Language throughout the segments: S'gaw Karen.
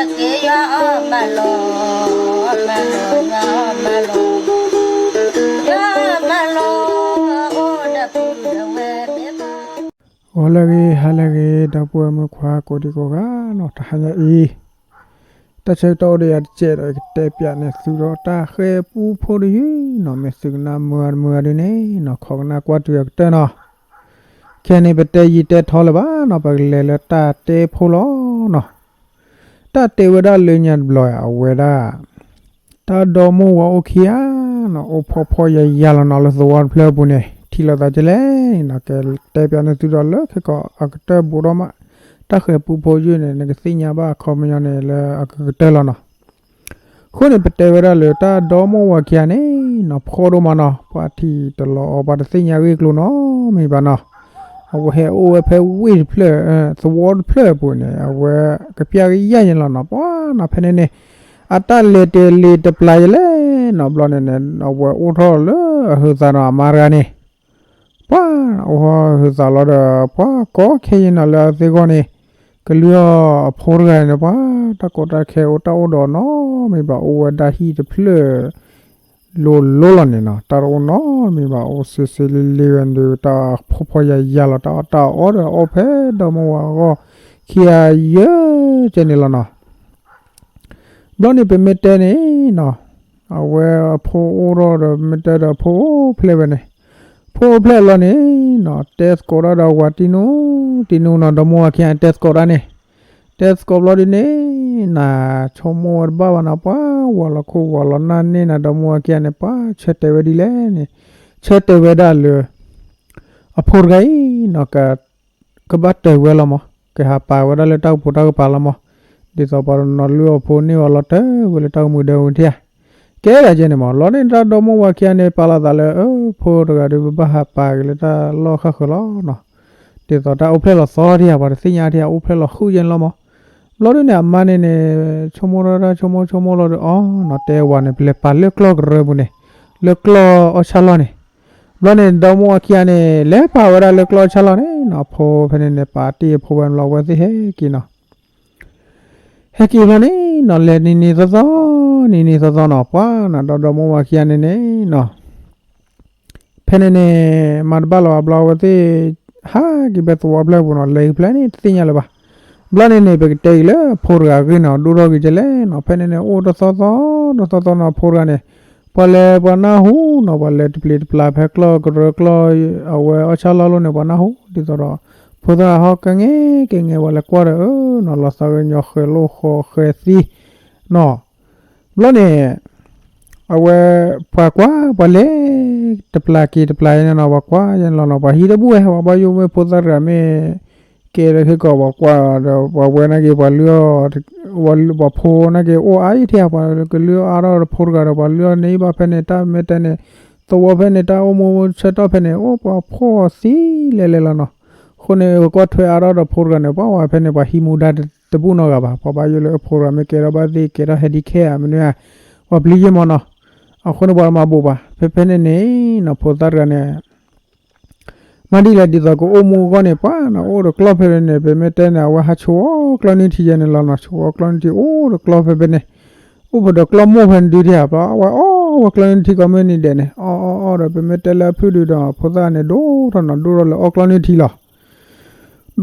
က့ယွၤအီၣ်မၤလီၤ, မၤလီၤ, ယွၤအီၣ်မၤလီၤ, ယွၤအီၣ်မၤလီၤ, အိၣ်ဒီးပုၢ်ဒီးဝဲၢ်, ဂီၤလၢအဂ့ၤ ဟါလၢအဂ့ၤ ဒီပုၢ်ဝဲၢ်မုၣ်ခွါကိးဒံကိးဂၤနီၤ, တဟါညါအံၤ တၢ်ဆၢကတီၢ်အိၣ်ဒီးယၤတစဲးဒီး ယကတဲပၠးန့ၢ်သုဒီး တၢ်ဃဲၤပူဖိတယုၢ်နီၤ, မ့ၢ်သုကနၣ်မုာ်မုာ်ဒ်န့ၣ်နီၤ, ခိးကနၣ်ကွၢ်တုၤအကတၢၢ်နီၤ. ခဲန့ၣ် ပတဲယံာ်တဲထီလၢၤဘၣ်နီၤ, ပကလဲၤလၢတၢ်တဲဖိလီၤနီၤ. တၢ်တဲဝဲဒၣ်လၢညါတဘျီ အဝဲဒၣ် တၢ်ဒီမိၢ်ဝၤအိၣ်ခံဂၤနီၤ, အိၣ်ဖှီၣ်ဖှီၣ်ယာ်ယာ်လီၤနီၤ, လၢသဝီတဖျၢၣ်အပူၤန့ၣ် ထံၣ်လိာ်သးကလဲၣ်နီၤ, ကတဲပၠးန့ၢ်သုဒီးလၢခဲကိာ်အကတၢၢ်ဘူးဒီးမး, တၢ်ဃဲၤပူဖိယုၢ်န့ၣ် နကသ့ၣ်ညါဘၣ်အခီပညီန့ၣ် လၢအကကတၢၢ်လီၤနီၤ. အဃိန့ၣ် ပတဲဝဲဒၣ်လၢတၢ်ဒီမိၢ်ဝၤခံဂၤန့ၣ်နီၤ, ဖှီၣ်ဒိၣ်မးနီၤ, ပှၤထံၣ်တလီၤအီၤ ပှၤတသ့ၣ်ညါဂ့ၢ်ကျိၤနီတမံၤဘၣ်နီၤ. အဝဲဟဲအိၣ်ဝဲဖဲဝ့ၢ်တဖျၢၣ်, သဝီတဖျၢၣ်အပူၤန့ၣ် အဝဲကပျၢ်ကယဲၢ်ယဲၢ်လီၤနီၤ, ပှၤနီၤဖဲန့ၣ်န့ၣ် အတၢ်လဲၤတလဲၤတပျၢ်ယဲၢ်လဲၣ်နီၤ, ဘျီန့ၣ်န့ၣ် အဝဲအိၣ်ထီၣ်လၢအဟုးသးဒီးအမါတဂၤန့ၣ် ပှၤအိၣ်ဟုးသးလီၤဒီး ပှၤကိးခဲအံၤနီၤ လၢအသ့ၣ်ဂီၢ်န့ၣ် ကလုၢ်အီၣ်အဖိတဂၤန့ၣ် ပှၤတၢ်ကီတၢ်ခဲအိၣ်တၢ်အိၣ်ဒီးနီတမံၤဘၣ်, အိၣ်ဝဲဒၣ်ဟံၣ်တဖျၢၣ် လိၤလိၤလီၤန့ၣ်နီၤ, တၢ်တအိၣ်နီတမံၤဘၣ်, အိၣ်ဆ့ဆ့လ့လ့ဝဲန့ၣ်ဒီး တၢ်ဖှီၣ်ဖှီၣ်ယာ်ယာ်လီၤ, တၢ်အီၣ်တၢ်အီဒီးအီၣ်ဖဲဒီမိၢ်ဝၤအဂီၢ် ခံဂၤယဲၢ်ကဲန့ၣ်လီၤနီၤ. ဘျီန့ၣ် ပမ့ၢ်တဲန့ၣ်နီၤ, အဝဲအဖိအိၣ်ထီၣ်ဒီး မ့ၢ်တဲဒီးအဖိအိၣ်ဖျဲၣ်ဝဲန့ၣ်, ဖိအိၣ်ဖျဲၣ်လီၤန့ၣ်နီၤ, တဲသကိးတၢ်ဒီးဝၤတံနူ တံနူနီၤ, ဒီမိၢ်ဝၤခံဂၤတဲသကိးတၢ်န့ၣ်, တဲသကိးဘျီဒ်န့ၣ် နဆိကမိၣ်ဝဲတဘၣ်ဘၣ်နီၤ, ပှၤဝၤလီၤခိၣ်ဝၤလီၤနၢ်န့ၢ်နၤ, ဒီမိၢ်ဝၤခံဂၤန့ၣ် ပှၤဆၢတဲာ်ဝဲဒ်လဲၣ်န့ၣ်, ဆၢတဲာ်ဝဲဒၣ်လၢ အဖိတဂၤအံၤနီၤ က ကဘၣ်တၢၢ်ဝဲလီၤမး, ကဟးပာ်ဝဲဒၣ်လၢတၢ်အိၣ်ဖှိၣ်တၢ်ကပၤလီၤမး, ဒ်သိးပှၤတနီၤလုၢ်အီၣ်ဖိန့ၢ်အီၤလီၤတၢၢ်ဝဲလၢတၢ်အိၣ်မူဒဲဝဲထံဧါ. ကဲဒၣ်ကဲန့ၣ်မး, လီၤန့ၣ်တၢ်ဒီမိၢ်ဝၤခံဂၤန့ၣ် ပာ်လီၤသးလၢ အၢ ဖိတဂၤဒီး ပဘၣ်ဟးပာ်က့ၤလၢတၢ်လီၢ်ဃၣ်ဃၢၤလီၤနီၤ, ဒ်သိးတၢ်အိၣ်ဖျဲၣ်လီၤသီထံဧါ, ပှၤတသ့ၣ်ညါထံဧါ, အိၣ်ဖျဲၣ်လီၤဃုကဲန့ၣ်လီၤမး. ဘျီဒ်န့ၣ် အမါန့ၣ်န့ၣ် ဆိကမိၣ်တၢ် ဆိကမိၣ်ဆိကမိၣ်လီၤဒီး အီၤနီၤ, တဲဝၤန့ၣ် ပလဲၤပာ်လၢကျီၢ်ကရၢပူၤန့ၣ်, လၢကျီၢ်အီၣ်ဆၣ်လီၢ်န့ၣ် ဘျီန့ၣ် ဒီမိၢ်ဝၤခံဂၤန့ၣ် လဲၤပာ်ဝဲဒၣ်လၢကျီၢ်ဆၣ်လီၢ်န့ၣ်နီၤ, အဖိဖဲန့ၣ်န့ၣ် ပာ်တ့ၢ်အဖိဝဲန့ၣ်လီၤ, အဝဲသ့ၣ်ဟဲက့ၤနီၤ, ဟဲက့ၤဘျီန့ၣ်နီၤ, လဲၤနံၤနံၤသီသီ, နံၤနံၤသီသီနီၤ, ပှၤနီၤ ဒီဒီမိၢ်ဝၤခံဂၤန့ၣ်န့ၣ်နီၤ ဖဲန့ၣ်န့ၣ် မၤတဘၣ်လီၤဘၣ်, ဘျီအဝဲသ့ၣ် ဟးက့ၤဖဲသဝီဖျၢၣ်ပူၤနီၤ, လဲၤက့ၤဖဲန့ၣ် တသ့ၣ်ညါလၢၤဘၣ်. ဘျီန့ၣ်န့ၣ် ပကတဲက့ၤလၢအဖိတဂၤအဂ့ၢ်နီၤ, ဒိၣ်ထီၣ်က့ၤကဲလဲၣ်နီၤ, ဖဲန့ၣ်န့ၣ် အိၣ်တသီသီ တသီသီနီၤ, အဖိတဂၤန့ၣ် ပှၤလဲၤပှၤနၢ်ဟူနီၤ, ပှၤလဲၤတပျံၤတပျါဖဲကျီၢ်ကရၢကျီၢ် အဝဲအီၣ်ဆၣ်လီၢ်လီၤန့ၣ် ပှၤနၢ်ဟူ, ဒ်သိးဒီး ဖိသၣ်ဟီၣ်ကငဲကငဲ ပှၤလဲၤကွၢ်ဒီး အၢနီၤ, လီၤသးကညီၤဃဲၤလိာ်ဃီၤဃဲၤသံနီၤ ဘျီန့ၣ် အဝဲ ပှၤကွၢ် ပှၤလဲၤတပျၢ်က့ၤတပျၢ်ယဲန့ၣ်နီၤ, ပှၤကွၢ်ယဲန့ၣ်လီၤနီၤ, ပှၤဟံးတဘူၣ်ဝဲ, ပှၤဘၣ်ယိၣ်မ့ၢ်ဖိသၣ်တဂၤမ့ၢ်ကဲလၢခဲကိာ် ပှၤကွၢ်ဒီး ပှၤဝဲနာ်က့ၤ ပှၤလုၢ်အီၣ် ပှၤဖိနာ်က့ၤ အိၣ်အါယံၤထံဧါ, ပှၤကလုၢ်အါထီၣ်ဒီးဖိတဂၤဒီး ပှၤလုၢ်အီၣ်န့ၢ်ဘၣ်ဖဲန့ၣ် တၢ်မ့ၢ်တဲန့ၣ် သဝီဖဲန့ၣ် တၢ်အိၣ်မူဆၢကတီၢ်ဖဲန့ၣ် အိၣ်ပှၤဖှီၣ်သံလဲၤလဲၤလီၤနီၤ. အဃိန့ၣ် ပကွၢ်ထွဲအါထီၣ်ဒီးဖိတဂၤန့ၣ် ပှၤဝဲဖဲန့ၣ် ပှၤဟံးမူဒါတဘူၣ်နီတဂၤဘၣ်, ပှၤဘၣ်ယိၣ်လၢအဖိတဂၤမ့ၢ်ကဲထီၣ်ဘၣ်သ့ၣ် ကဲထီၣ် handicap ဧါ မနုၤဧါ, ပှၤပျံၤယဲၢ်မးနီၤ. အဃိန့ၣ် ပှၤတမၤဘူးဘၣ်, ဖဲဖဲန့ၣ်န့ၣ်နီၤ ဖိသၣ်တဂၤန့ၣ် မၤဒ်လဲၣ် ဒ်သိးကအိၣ်မူအဂီၢ်န့ၣ် ပှၤနီၤ အိၣ်ဒီးကျီၢ်ဖဲန့ၣ် ပမ့ၢ်တဲန့ၣ် အဝဲဟးဆိးအီၣ်ကျီၢ်နုၢ်ထံယဲန့ၣ်လီၤနီၤ, ဆိးအီၣ်ကျီၢ်နုၢ်ထံ အိၣ်ဒီးကျီၢ်ဖဲဖဲန့ၣ်, အိၣ်ဖဲဒီးကျီၢ်မိၢ်ဖဲန့ၣ်ဒုးထံဧါ, ပှၤဝဲအီၣ်ဝဲကျီၢ်နုၢ်ထံကိးမုၢ်နံၤဒဲးန့ၣ် အီၣ်အီၣ်အီၣ်ဒီး ပမ့ၢ်တဲလၢအဖုၣ်ဒုးဒီး ဖိသၣ်န့ၣ် ဒိၣ်ထီၣ်နီၤ ဒိၣ်ထီၣ်လၢအီၣ်ကျီၢ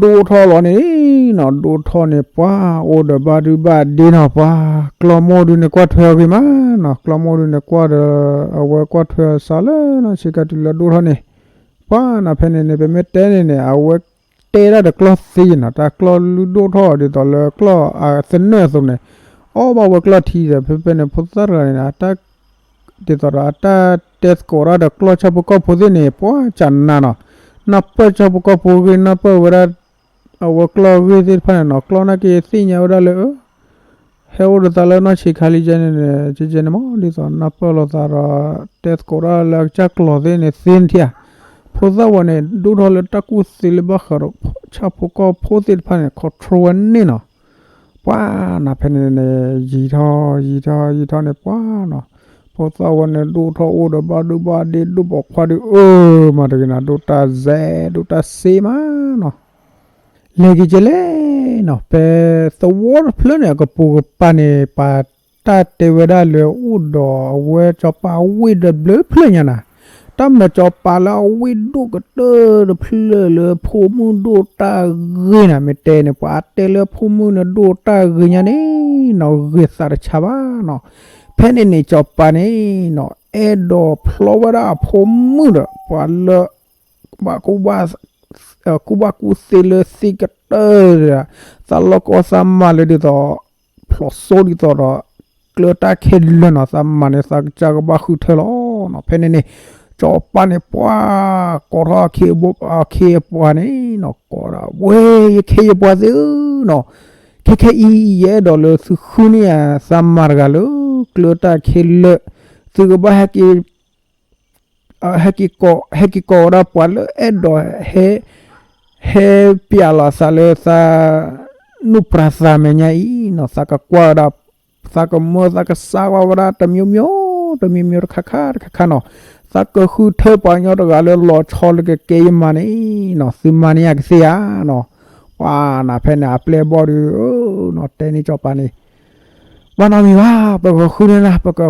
်နုၢ်ထံလီၤ. ဒိၣ်ထီၣ်လီၤန့ၣ်နီၤ ဒိၣ်ထီၣ်န့ၣ် ပှၤအိၣ်ဒီးဘၣ်ဒုဘၣ်ဒ့နီၤ, ပှၤကျီၢ်မိၢ်ဒုန့ၣ် ကွၢ်ထွဲအီၤဂ့ၤမးနီၤ, ကျီၢ်မိၢ်ဒုန့ၣ် ကွၢ်ဒီး အဝဲကွၢ်ထွဲအီၤစးလၢနီၤ ဆ့ကၤတုၤလၢဒိၣ်ထီၣ်န့ၣ် ပှၤနီၤ ဖဲန့ၣ်န့ၣ် ပမ့ၢ်တဲန့ၣ်န့ၣ် အဝဲတဲဒၣ်ဒီးကျီၢ်သ့နီၤ, တၢ်ကျီၢ်လုၢ်ဒိၣ်ထီၣ်ဒ်သိးလၢကျီၢ်အသနၢၣ်အသိးန့ၣ် အီၣ်ဘၣ်ဝဲကျီၢ်ထံဒီး ဖဲဖဲန့ၣ် ဖိသၣ်တဂၤန့ၣ် ဒ်သိးဒီးအတၢ်တဲသကိးတၢ်ဒီးကျီၢ်ဆၣ်ဖိကီၢ်ဖိသ့ၣ်န့ၣ် ပှၤကနၤနီၤ, နၢ်ပၢၢ်ဆၣ်ဖိကီၢ်ဖိဂ့ၢ် နၢ်ပၢၢ်ဝဲဒၣ် အဝဲကျီၢ်ဂ့ၢ်သ့ၣ်တဖၣ်န့ၣ်နီၤ, ကျီၢ်နာ်က့သ့ၣ်ညါဝဲဒၣ်လၢ အၢ ဟဲအိၣ်ဒီးသးလၢနီၢ်ဆံးခါလံကဲန့ၣ် ကဲန့ၣ်မး ဒ်သိးနၢ်ပၢၢ်လိာ်သးဒီး တဲသကိးတၢ်လၢအကစၢ်ကျိာ်သ့ၣ်န့ၣ် သ့န့ၣ်ထံၣ်ဧါ. ဖိသၣ်ဝဲန့ၣ် ဒိၣ်ထီၣ်လၢတၢ်ကူၣ်သ့လၢဘၣ်ဃးဒီး ဆၣ်ဖိကီၢ်ဖိသ့ၣ်တဖၣ်န့ၣ် control ဝဲန့ၣ်နီၤ. ပှၤနီၤ ဖဲန့ၣ်န့ၣ် ယံာ်ထီၣ် ယံာ်ထီၣ် ယံာ်ထီၣ်န့ၣ် ပှၤနီၤ ဖိသၣ်ဝဲန့ၣ် ဒိၣ်ထီၣ်အိၣ်ဒီးဘၣ်ဒုဘၣ်ဒ့ ဒိၣ်ပိာ်ခွါဒု အၢ မၤတဂ့ၤနီၤ ဒိၣ်တၢ်စဲ ဒိၣ်တၢ်စ့မးနီၤ. လဲၤက့ၤကဲလဲၣ် ဖဲသဝီတဖျၢၣ်န့ၣ် အကပိာ်ကပၤန့ၣ် ပှၤတၢ်တဲဝဲဒၣ်လၢအိၣ်ဒီးအဝဲစီၤပၤဝ့ၢ်ဒီးဘျၢဖျၢၣ်ညါနၤ, တၢ်မၤစီၤပၤလၢအဝ့ၢ်ဒိၣ်ကတၢၢ်တဖျၢၣ်လၢဖိမုၣ်ဒိၣ်တၢ်ဂ့ၤနၤ မ့ၢ်တဲန့ၣ် ပှၤတဲလၢဖိမုၣ်န့ၣ်ဒိၣ်တၢ်ဂ့ၤညါန့ၣ်နီၤ ဂ့ၤသးတဆါဘၣ်နီၤ. ဖဲန့ၣ်န့ၣ် စီၤပၤန့ၣ်နီၤ အဲၣ်ဒိးဖျီဝဲဒၣ်အဖိမုၣ်ဒီး ပှၤလၢ ဘၣ်ကူဘၣ် ကူဘၣ်ကူသ့လၢသ့ၣ်ကတၢၢ်ဒီး သးလီၢ်ကီသးမၤလၢဒ်သိး ဖျိးစိဒ်သိးဒီး ကျၢၤတၢ်ခဲလၢာ်နီၤ သးမၤန့ၣ် သးကစၢ်ကဘၣ်ဃုထၢလီၤနီၤ. ဖဲန့ၣ်န့ၣ် စီၤပၤန့ၣ် ပှၤကိးထီၣ်အခ့အပှၤန့ၣ်နီၤ ကိးဒၣ် ဝဲ ယခ့ယပှၤသ့ၣ်ဧၢနီၤ, ခဲခဲအံၤ ယအဲၣ်ဒိးလၢသုဃုန့ၢ်ယၤ သးမၤတဂၤလၢ ကျၢၤတၢ်ခဲလၢာ်, သုကဘၣ်ဟဲက့ၤ ဟဲက့ၤကိး ဟဲက့ၤကိးဝဲဒၣ်ပှၤလၢအဲၣ်ဒိးဟဲ ဟဲပျးလီၤသးလၢသး နူၢ်ပြၤသးမဲာ်ညါအံၤနီၤ သးကကွၢ်ဝဲဒၣ် သးကမၢသးကစၢ်ကွၢ်ဝဲဒၣ်တမျိုးမျိုး တမျိုးမျိုးတခါခါတခါခါနီၤ, သးကဃုထၢပှၤကညီတဂၤလၢလီၤဆီလၢကကဲယမၤန့ၣ်နီၤ သုမၤန့ၢ်ယၤကသ့ဧါနီၤ. ပှၤနၤဖဲန့ၣ် အပျဲၢ်အဘီၣ်ဒီး နီၤ တဲန့ၢ်စီၤပၤန့ၣ် ဘၣ်နီတမံၤဘၣ် ပကဃုန့ၣ်နၤ ပက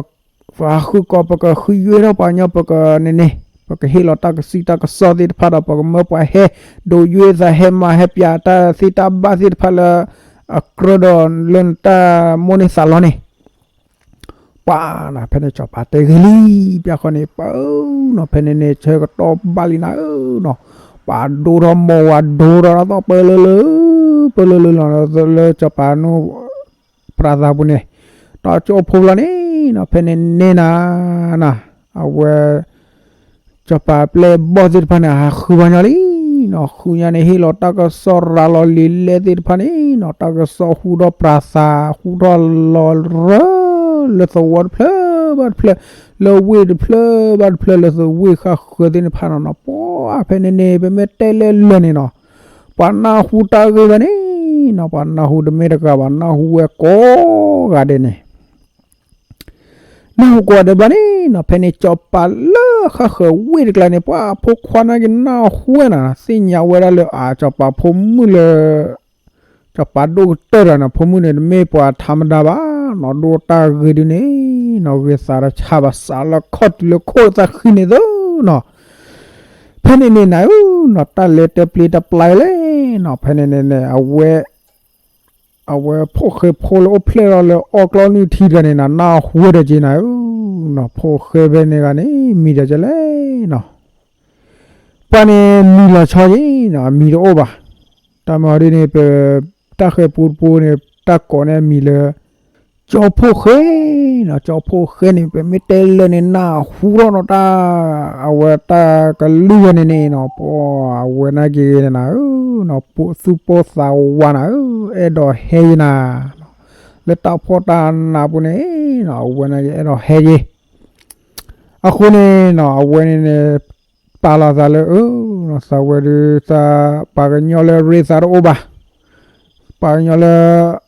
ပှၤဃုကိး ပကဃုယွ့ထီၣ်ပှၤကညီ ပကန့ၣ်န့ၣ် ပကဟ့ၣ်လီၤတၢ်ကစီၣ်တၢ်ကစီၣ်သ့ၣ်တဖၣ်ဒီး ပကမၢပှၤဟဲ ဒိးယွ့သးဟဲမၤဟဲပျးတၢ်သ့ၣ်တၢ်ဘၣ်သ့ၣ်တဖၣ်လၢ အကြၢးဒီးလၢနတၢ်မိၣ်န့ၢ်သးလီန့ၣ် ပှၤနၤဖဲန့ၣ် စီၤပၤတဲဂ့ၤလံ ပျၢ်ဃီန့ၣ် ပနီၤဖဲန့ၣ်န့ၣ် ဆၢကတီၢ်ဘၣ်လံနၤဧၢနီၤ, ပှၤဒိထီၣ်မိၢ်ဝၤဒိထီၣ်သီၣ်ပၢလၢလၢ ပၢလၢလၢလီၤ လၢစီၤပၤနူၢ်ပြၤသးပူၤန့ၣ်, ဒီးကၠိဖိဖျီန့ၣ်နီၤ ဖဲန့ၣ်န့ၣ်နၤ နၤ အဝဲ စီၤပၤပျဲၢ်ဘီၣ်သ့ၣ်တဖၣ်န့ၣ် ဟးဃုဘၣ်ညီလံနီၤ, ဃုညါန့ၣ် ဟ့ၣ်လီၤတၢ်ကစီၣ်ရၤလီၤလံာ်လဲၢ်သ့ၣ်တဖၣ်န့ၣ်နီၤ, တၢ်ကစီၣ်ဟူထီၣ်ပြၤသး ဟူထီၣ်လီၤရၢ လၢသဝီတဖျၢၣ်ဘၣ်တဖျၢၣ်, လၢဝ့ၢ်တဖျၢၣ်ဘၣ်တဖျၢၣ်လၢသဝ့ၢ်ဃၣ်ဃၢၤသ့ၣ်တဖၣ်နီၤနီၤ, ပှၤဖဲန့ၣ်န့ၣ် ပမ့ၢ်တဲလဲၣ်လၢာ်န့ၣ်နီၤ, ပှၤနၢ်ဟူတၢ်ဂ့ၢ်ဘၣ်န့ၣ်နီၤ, ပှၤနၢ်ဟူတမ့ၢ်တဂၤဘၣ် နၢ်ဟူဝဲကိးဂၤဒဲးန့ၣ် နၢ်ဟူကိးဂၤဒဲးဘၣ်န့ၣ်နီၤ, ဖဲန့ၣ် စီၤပၤလၢဃၣ်ဃၢၤဝ့ၢ်တကျါန့ၣ် ပှၤဖိခွါနာ်က့ၤနၢ်ဟူဝဲနၤ, သ့ၣ်ညါဝဲဒၣ်လၢ အ စီၤပၤဖိမုၣ်လၢ စီၤပၤဒိၣ်ကတၢၢ်တဂၤန့ၣ် ဖိမုၣ်န့ၣ် တမ့ၢ်ပှၤထးမတၤဘၣ်နီၤ, ဒိၣ်တၢ်ဂ့ၤဒုန့ၣ်နီၤ, ဂ့ၤသးတဆါဘၣ် စးလၢခီၣ်တုၤလၢခိၣ်သးဃံန့ၣ်သ့နီၤ, ဖဲန့ၣ်န့ၣ်နၤဧၢနီၤ, တၢ်လဲၤတပျံၤတပျါလဲၣ်နီၤ, ဖဲန့ၣ်န့ၣ်န့ၣ် အဝဲ အဝဲဖိၣ်ဃဲဖိလၢအိၣ်ဖျဲၣ်ထီၣ်လၢအီၣ်ကျီၢ်နုၢ်ထံတဂၤန့ၣ်နီၤ, နၢ်ဟူဝဲဒီးက့ၤနၤဧၢနီၤ, ဖိၣ်ဃဲဖဲန့ၣ်ဂၤန့ၣ် မံၤဒီးကလဲၣ်နီၤ, ပှၤန့ၣ်မံၤလီၤဆီက့ၤနီၤ, အမံၤတအိၣ်ဘၣ်, တၢ်မၤဒ်န့ၣ် ပ တၢ်ဃဲၤပူတပူန့ၣ် တၢ်ကိးန့ၢ်အမံၤလၢ ကၠီဖိၣ်ဃဲနီၤ, ကၠီဖိၣ်ဃဲန့ၣ် ပမ့ၢ်တဲလၢာ်န့ၣ် နၢ်ဟူထီၣ်နီၤ, တၢ် အဝဲတၢ်ကလုၢ်ဝဲန့ၣ်န့ၣ်နီၤ, ပှၤအဝဲနာ်က့ၤနၤဧၢနီၤ, ပသူၣ်ပိၢ်သးဝးနၤဧၢ, အဲၣ်ဒိးဟဲယနၤ လၢတၢ်ဖှီၣ်တၢ်နးပူၤန့ၣ်နီၤ, အဝဲနာ်က့ၤအဲၣ်ဒိးဟဲယ့ၢ် အဃိန့ၣ်နီၤ, အဝဲန့ၣ်န့ၣ် ပာ်လီၤသးလၢ အၢ သးဝဲဒုး သးပှၤကညီလၢရ့သးတအိၣ်ဘၣ်, ပှၤကညီလၢ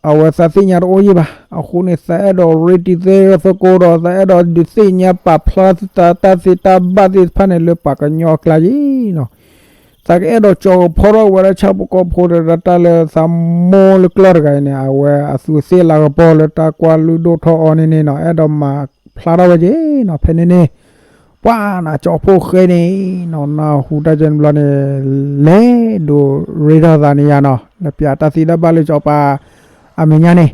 အဝဲသးသ့ၣ်ညါတအိၣ်ယ့ၢ်ဘၣ်, အဃိန့ၣ် သးအဲၣ်ဒိးရ့တံၤသကိးဒီး သးအဲၣ်ဒိးဒုးသ့ၣ်ညါပာ်ဖျါသးတၢ်သ့တၢ်ဘၣ်သ့ၣ်တဖၣ်န့ၣ် လၢပှၤကညီအကျါယ့ၢ်နီၤ. သးကအဲၣ်ဒိးကၠီကဖီထီၣ်ဝဲဒၣ်ဆၣ်ဖိကီၢ်ဖိဒီး တၢ်လၢသးမိၢ်လၢကျီၢ်တဂၤအံၤန့ၣ် အဝဲအသူးသ့ၣ်လၤကပီၤလၢတၢ်ကွၢ်လုၢ်ဒိၣ်ထီၣ်အီၤန့ၣ်န့ၣ်နီၤ, အဲၣ်ဒိးမၤဖျါထီၣ်ဝဲက့ၤနီၤ. ဖဲန့ၣ်န့ၣ် ပှၤနၤကၠီဖိၣ်ဃဲန့ၣ်နီၤ, နၢ်ဟူတၢ်ကဲန့ၣ်ဘျီန့ၣ် လဲၤဒိးရ့ထီၣ်သးန့ၣ်ယါနီၤ, လဲၤပျးတၢ်သံတၢ်ဘၣ်လၢစီၤပၤအမဲာ်ညါန့ၣ်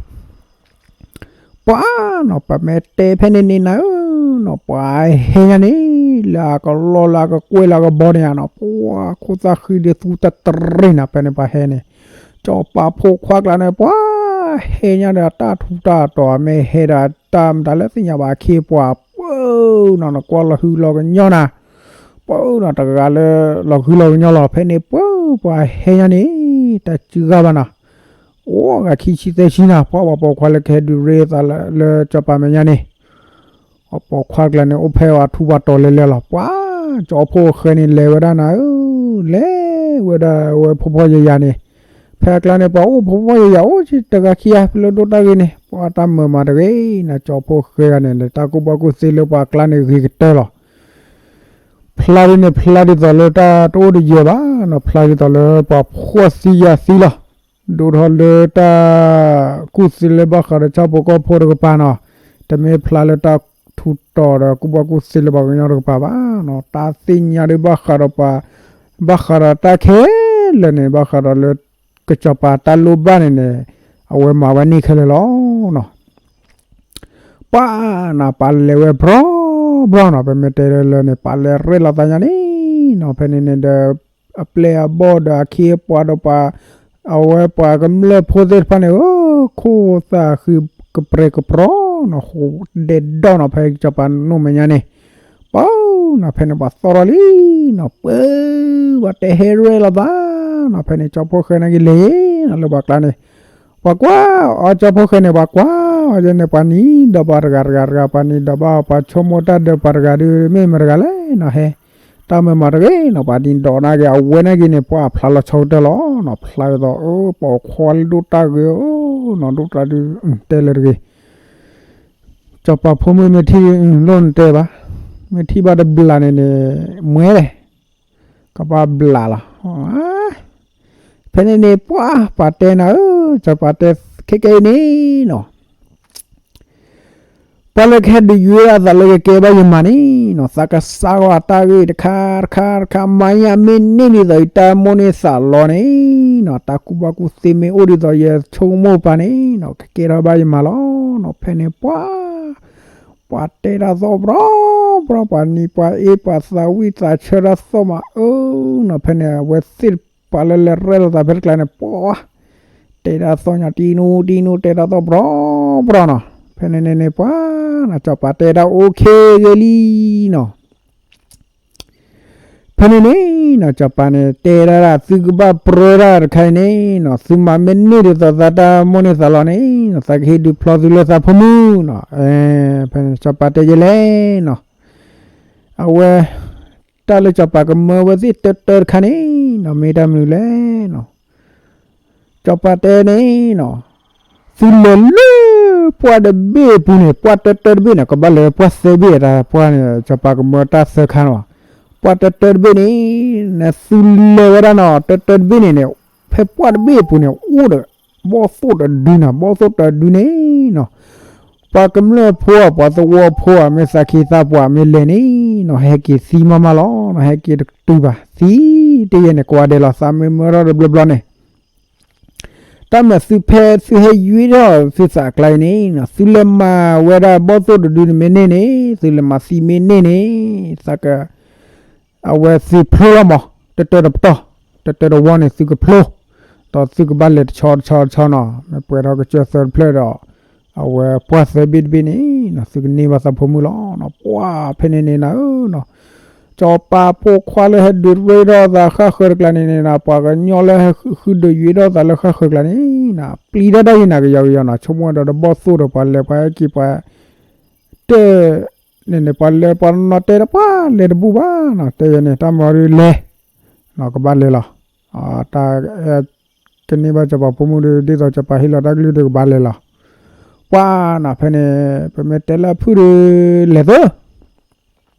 ပှၤနီၤ, ပမ့ၢ်တဲဖဲန့ၣ်န့ၣ်နၤဧၢနီၤ, ပှၤဟဲညါန့ၣ် လၢအကလီၢ်လၢအကကွဲၢ်လၢအကဘီန့ၣ်ယါနီၤ, ပှၤခိၣ်သၣ်ဃံဒုးသူတတရ့ၣ်နၤ, ဖဲန့ၣ်ပှၤဟဲန့ၣ် ကၠီပၤဖိခွါကျါန့ၣ် ပှၤဟဲညါဒီးတၢ်ထူးတၢ်တီၤ မ့ၢ်ဟဲဒီးတၢ်မတၤလၢသ့ၣ်ညါဘၣ်အခ့အပှၤ ပှၤနီၤ, နကွၢ်လီၤဟုလီၤကညီနၤ, ပှၤနီၤ တဂၤလၢ လီၤဟုလီၤကညီလီၤ. ဖဲန့ၣ်ပှၤ ပှၤဟဲညါန့ၣ် တၢ်စုဂၢ်ဘၣ်နီၤ, အိၣ်ဂၤခံဆံသၢဆံနၤ, ပှၤပိာ်ခွါလၢကဟဲဒုးရ့သးလၢကၠီပၤမဲာ်ညါန့ၣ် အပိာ်ခွါကျါန့ၣ် အိၣ်ဖဲအထူးပှၤတီၤလဲၤလဲၤလီၤ. ပှၤ ကၠီဖိၣ်ဃဲန့ၣ် လဲၤဝဲဒၣ်နၤဧၢ, လဲၤဝဲဒၣ်ဝဲဖှီၣ်ဖှီၣ်ယာ်ယာ်န့ၣ်, ဖဲအကျါန့ၣ် ပှၤအိၣ်ဖှီၣ်ဖှီၣ်ယာ်ယာ် အိၣ်တဂၤခံဂၤ ဖဲလၢဒိၣ်တၢ်ဂ့ၤန့ၣ် ပှၤတၢ်မုာ်မးတဂ့ၤနၤ, ကၠီဖိၣ်ဃဲဂၤန့ၣ် တၢ်ကူၣ်ဘၣ်ကူၣ်သ့လၢပှၤကျါန့ၣ် ဂ့ၤကတၢၢ်လီၤ. ဖျါဒ်န့ၣ် ဖျါဒ်သိးလၢတၢ်တအိၣ်တယၢၤဘၣ်နီၤ, ဖျါဒ်သိးလၢပှၤဖှီၣ်သံယာ်သံလီၤ. ဒိၣ်ထီၣ်လၢတၢ်ကူၣ်သ့လၢဘၣ်ဃးဒီးဆၣ်ဖိကီၢ်ဖိတကပၤနီၤ, တမ့ၢ်ဖျါလၢတၢ်ထူးတီၤဒီးကူၣ်ဘၣ်ကူၣ်သ့လၢပှၤကညီတကပၤဘၣ်နီၤ, တၢ်သ့ၣ်ညါဒုးဘၣ်ဃးဒီးပှၤ, ဘၣ်ဃးဒီးတၢ်ခဲလၢာ်န့ၣ် ဘၣ်ဃးဒီးလၢ ကစီၤပၤတၢ်လိၣ်ဘၣ်န့ၣ်န့ၣ် အဝဲမၤဝဲန့ၣ်ခဲလၢာ်လီၤနီၤ. ပှၤနီၤ ပှၤလဲၤဝဲပြီပြီနီၤ, ပမ့ၢ်တဲလၢလၢန့ၣ် ပှၤလဲၤရဲၣ်လီၤသးညါန့ၣ်နီၤ, ဖဲန့ၣ်န့ၣ်ဒီး အပျဲၢ်အဘီၣ်ဒီးအခ့အပှၤဒီးပှၤ, အဝဲပှၤကမျၢၢ်ဖိသ့ၣ်တဖၣ်န့ၣ် အိၣ်ခိၣ်သးဃုကပြဲးကပြီၤနီၤ, ဃိးဒဲးဒီးနီၤ, ဖဲစီၤပၤနိၣ်မဲာ်ညါန့ၣ် ပှၤနီၤ ဖဲန့ၣ်ပှၤသီၣ်ထီၣ်လံနီၤ, ပှၤတဲဟဲရဲၣ်လီၤသးနီၤ, ဖဲန့ၣ်ကၠီဖီၣ်ဃဲနာ်က့ၤလဲၤနီၤ လၢပှၤကျါန့ၣ်, ပှၤကွၢ်အီၤ ကၠီဖီၣ်ဃဲန့ၣ် ပှၤကွၢ်အီၤယဲန့ၣ် ပှၤနံၤဒီးပှၤတဂၤတဂၤတဂၤ, ပှၤနံၤဒီးဘၣ်ပှၤဆိကမိၣ်တၢ်ဒီးပှၤတဂၤဒီး မ့ၢ်မတဂၤလဲၣ်နီၤ, ဟဲ တၢ်မၤမၤတဂ့ၤနီၤ, ပှၤနံၤဒီးနာ်က့ၤ အဝဲနာ်က့ၤန့ၣ် ပှၤဖျါလီၤဆီကတၢၢ်လီၤနီၤ, ဖျါဒ်သိး ပိာ်ခွါလၢဒိၣ်တၢ်ဂ့ၤနီၤ, ဒိၣ်တၢ်ဒုး တဲလၢတဂ့ၤ စီၤပၤဖိမုၣ်မ့ၢ်ထံၣ်လိၣ်နတဲဘၣ်, မ့ၢ်ထံၣ်ဘၣ်တဘျးန့ၣ်န့ၣ် မွဲလဲၣ်, ကဘၣ်ဘျးလီၤ. ဖဲန့ၣ်န့ၣ် ပှၤပှၤတဲနၤဧၢ, စီၤပၤတဲခဲကဲအံၤန့ၣ်နီၤ, ပှၤလၢကဟဲဒုးယွဲဒၣ်သးလၢကကဲဘၣ်ယမၤန့ၣ်နီၤ, သးကစၢ်ဂီၢ်အတၢ်ဂ့ၢ်တခါတခါတခါ မၤညၣ်မ့ၢ်န့ၢ်ဒ်သိးယတၢ်မိၣ်န့ၢ်သးလီၤန့ၣ်နီၤ, တၢ်ကူၣ်ဘၣ်ကူၣ်သ့မ့ၢ်အိၣ်ဒ်သိးယဆိကမိၣ်ပာ်န့ၣ်နီၤ, ကကဲထီၣ်ဘၣ်ယမၤလီၤနီၤ. ဖဲန့ၣ်ပှၤ ပှၤတဲတၢ်သီၣ်ပြီပြီ, ပှၤနံၤပှၤအ့ပှၤသးဝံၣ်သးဆၢတၢ်သီၣ်မးအၢနီၤ, ဖဲန့ၣ် အဝဲသ့ၣ်ပှၤလၢလဲၤရဲၣ်လီၤသးဖဲတကျါန့ၣ် ပှၤ တဲတၢ်သီၣ်ညါတံနူတံနူ တဲတၢ်သီၣ်ပြီပြီနီၤ. ဖဲန့ၣ်န့ၣ်န့ၣ် ပှၤနီၤ စီၤပၤတဲတၢ်အိၣ်ခ့ဂ့ၤလံနီၤ. ဖဲန့ၣ်န့ၣ်နီၤ စီၤပၤန့ၣ် တဲဒၣ်ဒၣ် သုကဘၣ်ပြၢတၢ်တခါအံၤန့ၣ်နီၤ, သုမၤမ့ၢ်န့ၢ်ဒ်သိးသးတၢ်မိၣ်န့ၢ်သးလီၤန့ၣ်နီၤ, သးကဟ့ၣ်ဒုးဖျီသုလၢသးဖိမုၣ်နီၤ. ဖဲန့ၣ်စီၤပၤတဲယဲလဲၣ်နီၤ, အဝဲ တၢ်လၢစီၤပၤကမၢဝဲသ့ၣ်တၢတၢတခါန့ၣ်နီၤ မ့ၢ်တၢ်မနုၤလဲၣ်နီၤ. စီၤပၤတဲန့ၣ်နီၤ, သုလဲၤလၢ ပှၢ်တဘ့ၣ်အပူၤန့ၣ် ပှၢ်တၢတၢတဘ့ၣ်န့ၣ် ကဘၣ်လဲၤဝဲပှၢ်သၢဘ့ၣ်အတၢ်ပှၢ်န့ၣ် စီၤပၤကမၢတၢ်သၢခါနီၤ. ပှၢ်တၢတၢတဘ့ၣ်န့ၣ် နသုလဲၤဝဲဒၣ်နီၤ တၢတၢတဘ့ၣ်န့ၣ်န့ၣ် ဖဲပှၢ်တဘ့ၣ်အပူၤန့ၣ် အိၣ်ဒီး ဘီၣ်သိၣ်တဒုနီၤ, ဘီၣ်သိၣ်တဒုန့ၣ်နီၤ ပှၤကမျၢၢ်ဖိဧါ ပှၤသဝီဖိဧါ မ့ၢ်သးခ့သးပှၢ်မ့ၢ်လဲၤန့ၣ်နီၤ ဟဲက့ၤသံမးမးလီၤ, ဟဲက့ၤတတုၤဘၣ် သံတယဲၢ်န့ၣ် ကွၢ်ဒဲးလီၤ သးမ့ၢ်မၢထီၣ်တဘျီဘျီန့ၣ် တၢ်မၤသုဖဲသုဟဲယွ့ထီၣ်သုသးအကျါအံၤန့ၣ်နီၤ သုလဲၤမၤဝဲဒၣ်ဘီၣ်သိၣ်တဒုန့ၣ်မ့ၢ်န့ၢ်န့ၣ် သုလဲၤမၤသံမ့ၢ်န့ၢ်န့ၣ် သးက အဝဲသုဖျိလီၤမး တတၢတပတီၢ် တတၢတဝီန့ၣ် သုကဖျိ ဒီးသုကဘၣ်လဲၤတဆီတဆီတဆီနီၤ မ့ၢ်ပှဲၤထီၣ်ကစၢၢ်သၢတဖျၢၣ်ဒီး အဝဲပှၢ်သၢဘ့ၣ်တဘ့ၣ်န့ၣ်နီၤ သုကန့ၢ်ဘၣ်သးဖိမုၣ်လီၤနီၤ. ပှၤဖဲန့ၣ်န့ၣ်နၤဧၢနီၤ စီၤပၤဖိခွါလၢဟဲဒုးရ့ထီၣ်သးဃၣ်ဃၢၤတကျါန့ၣ်န့ၣ်နီၤ ပှၤကညီလၢဟဲဃုဒုးယွ့ထီၣ်သးလၢဃၣ်ဃၢၤကျါန့ၣ်နီၤ ပျံၤတၢ်တၢ်ယံၤနၤကယီကယီနီၤ ဆိကမိၣ်ဒီးတဘီၣ်သိၣ်ဒီးပှၤလဲၤပှၤဟဲက့ၤပှၤ တဲ န့ၣ်န့ၣ် ပှၤလဲၤပှၤနီၤတဲဒီးပှၤလဲၤတဘူၣ်ဘၣ်နီၤ တဲယဲန့ၣ် တၢ်မၤဒုးလဲၤ နီၤ ကဘၣ်လဲၤလီၤ. တၢ် ကန့ၢ်ဘၣ်စီၤပၤဖိမုၣ်ဒီး ဒ်သိးစီၤပၤဟ့ၣ်လီၤတၢ်ကလုၢ်ဒီးကဘၣ်လဲၤလီၤ. ပှၤနီၤ ဖဲန့ၣ် ပမ့ၢ်တဲလၢအဖုၣ်ဒီး လဲၤသၢ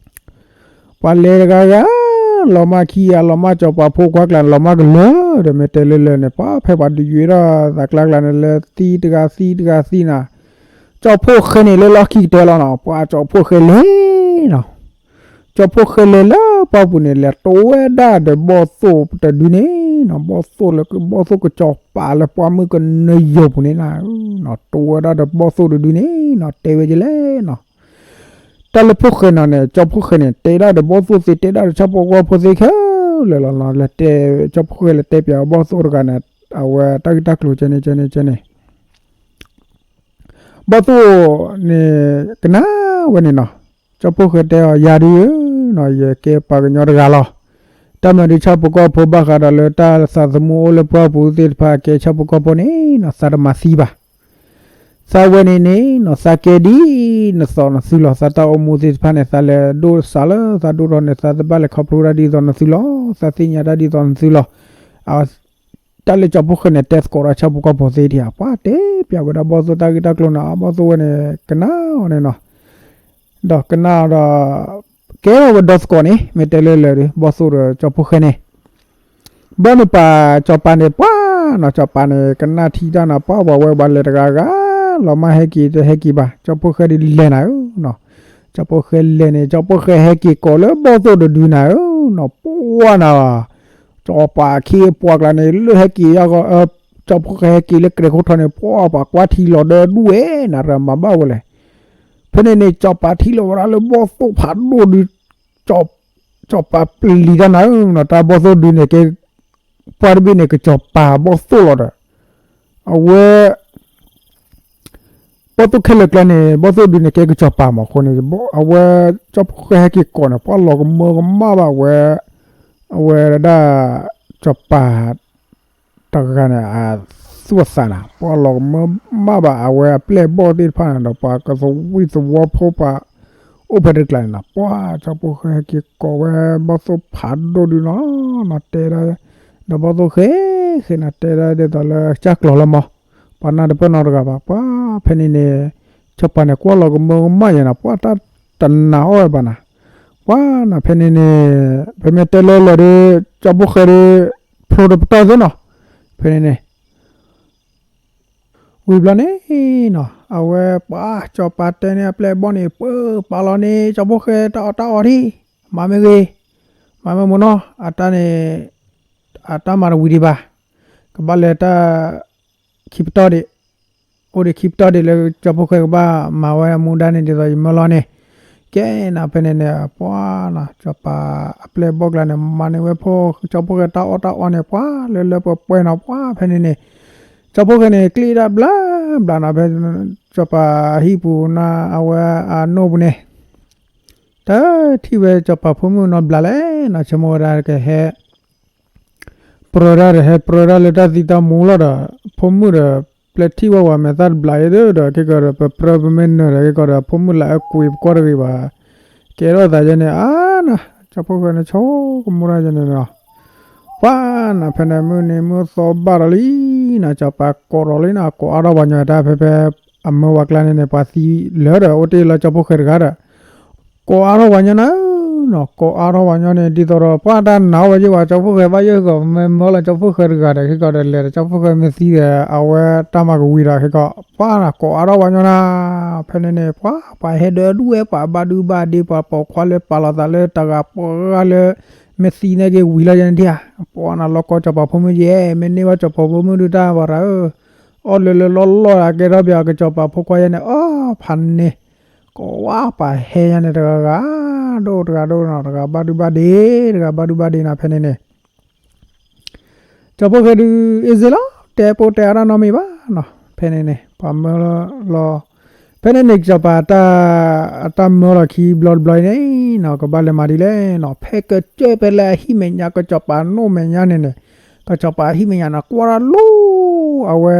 ပှၤလဲၤတဂၤဂၤ လီၤမၢ်ခံဂၤ လီၤမၢ်စီၤပၤဖိခွါကျါန့ၣ် လီၤမၢ်ကလၢာ်ဒီး မ့ၢ်တဲလၢလၢာ်န့ၣ် ပှၤဖဲပှၤဒုးယွ့ထီၣ်သးကျါကျါန့ၣ် လဲၤသံတဂၤသံတဂၤသံနီၤ ကၠီဖီၣ်ဃဲန့ၣ်လၢလီၢ်ခံကတၢၢ်လီၤနီၤ ပှၤကၠီဖီၣ်ဃဲလဲၤနီၤ ကၠီဖီၣ်ဃဲလဲၤလၢပှၢ်ပူၤန့ၣ် လဲၤတိဝဲဒၣ်ဒီးဘီၣ်သိၣ်တဒုန့ၣ်နီၤ ဘီၣ်သိၣ်လၢ ဘီၣ်သိၣ်ကစီၤပၤလၢပှၢ်မုၢ်ကနၢယိာ်ပူၤန့ၣ်နီၤ တိဝဲဒၣ်ဒီးဘီၣ်သိၣ်တဒုန့ၣ်နီၤ တဲဝဲဒ်လဲၣ်နီၤ တၢ်လၢဖီၣ်ဃဲနီၤန့ၣ် ကၠီဖီၣ်ဃဲန့ၣ် တဲဒၣ်ဒီးဘီၣ်သိၣ်သ့ တဲဒၣ်ဒီးဆၣ်ဖိကီၢ်ဖိသ့ခဲလၢာ်လီၤနီၤ လဲၤတဲ ကၠီဖီၣ်ဃဲလဲၤတဲပၠးဘီၣ်သိၣ်တဂၤန့ၣ် အဝဲတၢ်ဂ့ၢ်တၢ်ကျိၤကဲန့ၣ်ကဲန့ၣ်ကဲန့ၣ် ဘီၣ်သိၣ်န့ၣ် ကနၣ်ဝဲန့ၣ်နီၤ ကၠီဖီၣ်ဃဲတဲအီၤ ယၤဒုးဧၢနီၤ ယကဲပှၤကညီတဂၤလီၤ တၢ်မၤဒုးဆၣ်ဖိကီၢ်ဖိဘၣ်ဃးဒီးလၢတၢ်သးသမူအိၣ်လၢပှၢ်ပူၤသ့ၣ်တဖၣ် ကဲဆၣ်ဖိကီၢ်ဖိန့ၣ်နီၤ သးတမၤသံဘၣ် သးဝဲန့ၣ်န့ၣ်နီၤ သးကဲဒ်နသိးနသုလီၤ သးတၢ်အိၣ်မူသ့ၣ်တဖၣ်န့ၣ် သးလဲၤဒိၣ်စးလၢသးဒိၣ်ထီၣ်န့ၣ် သးတဘၣ်လဲၤခီဖျိတၢ်ဒ်သိးနသုလီၤ သးသ့ၣ်ညါတၢ်ဒ်သိးနသုလီၤ တၢ်လၢကၠီဖီၣ်ဃဲန့ၣ် တဲသကိးဒီးဆၣ်ဖိကီၢ်ဖိသ့ဒံးဧါ ပှၤတဲပၠးဝဲဒၣ်ဘီၣ်သိၣ်တၢ်ဂ့ၢ်တၢ်ကျိၤန့ၣ် ဘီၣ်သိၣ်ဝဲန့ၣ် ကနၣ်အီၤန့ၣ်နီၤ ဒီးကနၣ်အီၤဒီး ကဲထီၣ်ဝဲဒီသကိးန့ၣ် မ့ၢ်တဲလၢလၢာ်ဒီး ဘီၣ်သိၣ်ဒီးကၠီဖီၣ်ဃဲန့ၣ် ဘီၣ်န့ၣ်ပာ်စီၤပၤန့ၣ် ပှၤ နီၤ စီၤပၤန့ၣ် ကနၣ်ထံတၢ်နီၤ ပှၤဝဲဘၣ်လဲၤတဂၤဂၤ လီၤမၢ်ဟဲက့ၤတဟဲက့ၤဘၣ် ကၠီဖိၣ်ဃဲဒုးလဲၤနၤဧၢနီၤ, ကၠီဖိၣ်ဃဲလဲၤန့ၣ် ကၠီဖိၣ်ဃဲဟဲက့ၤကိးလၢဘီၣ်သိၣ်တဒုနၤဧၢနီၤ ပှၤနၤ စီၤပၤအခ့အပှၤကျါန့ၣ် လၢဟဲက့ၤယါဂီၤ ကၠီဖိၣ်ဃဲဟဲက့ၤလၢကြဲးခိၣ်ထီန့ၣ် ပှၤပှၤကွၢ်ထံလီၤဒၢဒူၣ်ဝဲ နၤရၢမၤဘၣ်ဝဲလဲၣ် ဖဲန့ၣ်န့ၣ် စီၤပၤထံၣ်လီၤဝဲဒၣ်လၢဘီၣ်သိၣ်ဖးဒိၣ်ဒုး စီၤပၤပျံၤတၢ်နၤဧၢနီၤ တၢ်ဘီၣ်သိၣ်ဒုန့ၣ်ကဲ ပှၤတဘ့ၣ်န့ၣ် ကစီၤပၤဘီၣ်သိၣ်လီၤဒီး အဝဲ ဘီၣ်သိၣ်ခဲလၢာ်ကျါန့ၣ် ဘီၣ်သိၣ်ဒုန့ၣ်ကဲကစီၤပၤမးအဃိန့ၣ် အဝဲ ကၠီဖိၣ်ဃဲဟဲက့ၤကိးန့ၣ် ပှၤလီၤကမၢကမၣ်ဘၣ်ဝဲ အဝဲဒၣ် စီၤပၤ တဂၤန့ၣ် အသူၣ်အသးနၤ ပှၤလီၤကမၢမၣ်ဘၣ်အဝဲအပျဲၢ်အဘီၣ်သ့ၣ်တဖၣ်န့ၣ် ဒီးပှၤကသဝံၣ်သဝီဖိပှၤ အိၣ်ဖဲတကျါန့ၣ်နီၤ ပှၤကၠီဖိၣ်ဃဲဟဲက့ၤကိးဝဲဘီၣ်သိၣ်ဖးဒိၣ်ဒုနီၤ နီၤတဲဒၣ် ဒီးဘီၣ်သိၣ်ဃဲ ဃဲနၤတဲဒၣ်ဒ်သိးလၢကၢ်ကျီၤလီၤမး ပှၤနၢ်တပၢၢ်နီတဂၤဘၣ် ပှၤဖဲန့ၣ်န့ၣ် စီၤပၤန့ၣ် ကွၢ်လီၤကမၢကမၣ်ယဲနီၤ ပှၤတၢ်တနာ်အီၣ်ဝဲဘၣ်နၤ ပှၤနၤဖဲန့ၣ်န့ၣ် ဖဲမ့ၢ်တဲလၢလၢာ်ဒီး ကၠီဖိၣ်ဃဲဒီး ဖျိတပတီၢ်သ့နီၤ ဖဲန့ၣ်န့ၣ် ဝံၤဘျီန့ၣ်နီၤ အဝဲပှၤစီၤပၤတဲန့ၢ်အပျဲၢ်အဘီၣ်န့ၣ် ပၢပာ်လီၤန့ၢ် ကၠီဖိၣ်ဃဲတၢ်အီၣ်တၢ်အီဒံး မၤမ့ၢ်ဂ့ၤ မၤမ့ၢ်မုၢ်နီၤ အတၢ်န့ၣ် အတၢ်မၤတဝံၤဒံးဘၣ် ကဘၣ်လဲၤတၢ် ခံပတီၢ်ဒံး အိၣ်ဒံးခံပတီၢ်ဒံးလၢကၠီဖိၣ်ဃဲကဘၣ်မၤဝဲအမူဒါန့ၣ်ဒ်သိးယမၢလီၤန့ၣ် ကဲနၤဖဲန့ၣ်န့ၣ် ပှၤနၤ စီၤပၤအပျဲၢ်အဘီၣ်ကျါန့ၣ် မၤန့ၢ်ဝဲဖိ ကၠီဖိၣ်ဃဲတၢ်အီၣ်တၢ်အီန့ၣ် ပှၤလၢလၢပှဲၤပှဲၤနီၤ ပှၤဖဲန့ၣ်န့ၣ် ကၠီဖိၣ်ဃဲန့ၣ် ကျ့ဒၣ်ဘျါဘျါနီၤ ဖဲ စီၤပၤအဟံၣ်ပူၤန့ၣ် အဝဲအနိၣ်ပူၤန့ၣ် တထံၣ်ဝဲစီၤပၤဖိမုၣ်နီတဘျီလဲၣ်နီၤ ဆိကမိၣ်ဝဲဒၣ်ကဟဲ ပြၢဒၣ်ဒီး ဟဲပြၢဒၣ်လၢတၢ်သံတၢ်မူလီၤဒီး ဖိမုၣ်ဒီး ပျဲထံၣ်ဝဲဝဲမဲာ်သၣ်တဘျီအံၤဒီး ခဲကီးဒီး ပပြၢပမ့ၢ်နၢၤဒီး ခဲကီးဒီး ဖိမုၣ်လၢအကွံာ်ပကွီၢ်တဂ့ၤဘၣ် ကဲထီၣ်သးယဲန့ၣ် အါနီၤ ကၠီဖိၣ်ဃဲန့ၣ် ဆိကမိၣ်ဒၣ်ယဲန့ၣ်နီၤ ပှၤနၤဖဲန့ၣ် မုၢ်နံၤမုၢ်သီဘၣ်ဒီးလံနီၤ စီၤပၤကိးဒီးလံနီၤ ကိးအါထီၣ်ပှၤညီတၢ်ဖဲဖဲ အမၢဝဲကျါန့ၣ်န့ၣ် ပှၤသံလၢာ်ဒီး အိၣ်တ့ၢ်လၢကၠီဖိၣ်ဃဲတဂၤဒီး ကိးအါထီၣ်ပှၤညီနၤဧၢနီၤ ကိးအါထီၣ်ပှၤညီန့ၣ် ဒ်သိးဒီး ပှၤတၢ်နာ်ဝဲယ့ၢ်ဝဲ ကၠီဖိၣ်ဃဲဘၣ်ယဲၢ်ဂီၤ မ့ၢ်မၢလီၤကၠီဖိၣ်ဃဲတဂၤဒီး ခဲကီးဒီးလဲၤဒီး ကၠီဖိၣ်ဃဲမ့ၢ်သံဒီး အဝဲတၢ်မၤကဝံၤဒီး ခဲကီး ပှၤနၤကိးအါထီၣ်ပှၤညီနၤ ဖဲန့ၣ်န့ၣ် ပှၤ ပှၤဟဲဒၢဒူၣ်ဝဲ ပှၤဘၣ်ဒုဘၣ်ဒ့ ပှၤပိာ်ခွါလၢပာ်လီၤသးလၢတဂၤပှၤဂၤလၢ မ့ၢ်သံန့ၢ်က့ၤဝံၤလီၤယဲန့ၣ်ဒံးဧါ ပှၤနၤလီၤကီကၠီၤပၤဖိမုၣ်ယဲ မ့ၢ်န့ၢ်ဝဲကၠီၤပၤဖိမုၣ်ဒုတၢ်ပှၤရၤဧၢ အီၣ်လၢလၢလီၢ်လီၢ်ဒၣ်ကဲထီၣ်ပၠး ကၠီၤပၤဖိခွါယဲန့ၣ် အီၣ်ဖးန့ၢ် ကိးဝဲပှၤဟဲယဲန့ၣ် တဂၤဂၤ ဒိၣ်တဂၤဒိၣ်နီၤ တဂၤဘၣ်ဒုဘၣ်ဒ့ တဂၤဘၣ်ဒုဘၣ်ဒ့နီၤ ဖဲန့ၣ်န့ၣ် ကၠီၤဖိၣ်ဃဲဒုး အ့ၣ်စ့လီၤ တဲပိတဲအါတၢ်နီတမံၤဘၣ်နီၤ ဖဲန့ၣ်န့ၣ် ပှၤမၢလီၤ ဖဲန့ၣ်န့ၣ် ကၠီၤပၤတၢ် အတၢ်မၢလီၤခံဘျီတဘျီအံၤန့ၣ်နီၤ ကဘၣ်လဲၤမၤဒ်လဲၣ်နီၤ ဖဲကစၢၢ်ဖဲလၢအဟံၣ်မဲာ်ညါ ကစီၤပၤနိၣ်မဲာ်ညါန့ၣ်န့ၣ် ကစီၤပၤအဟံၣ်မဲာ်ညါန့ၣ် ကွၢ်တၢ်လူၤ အဝဲ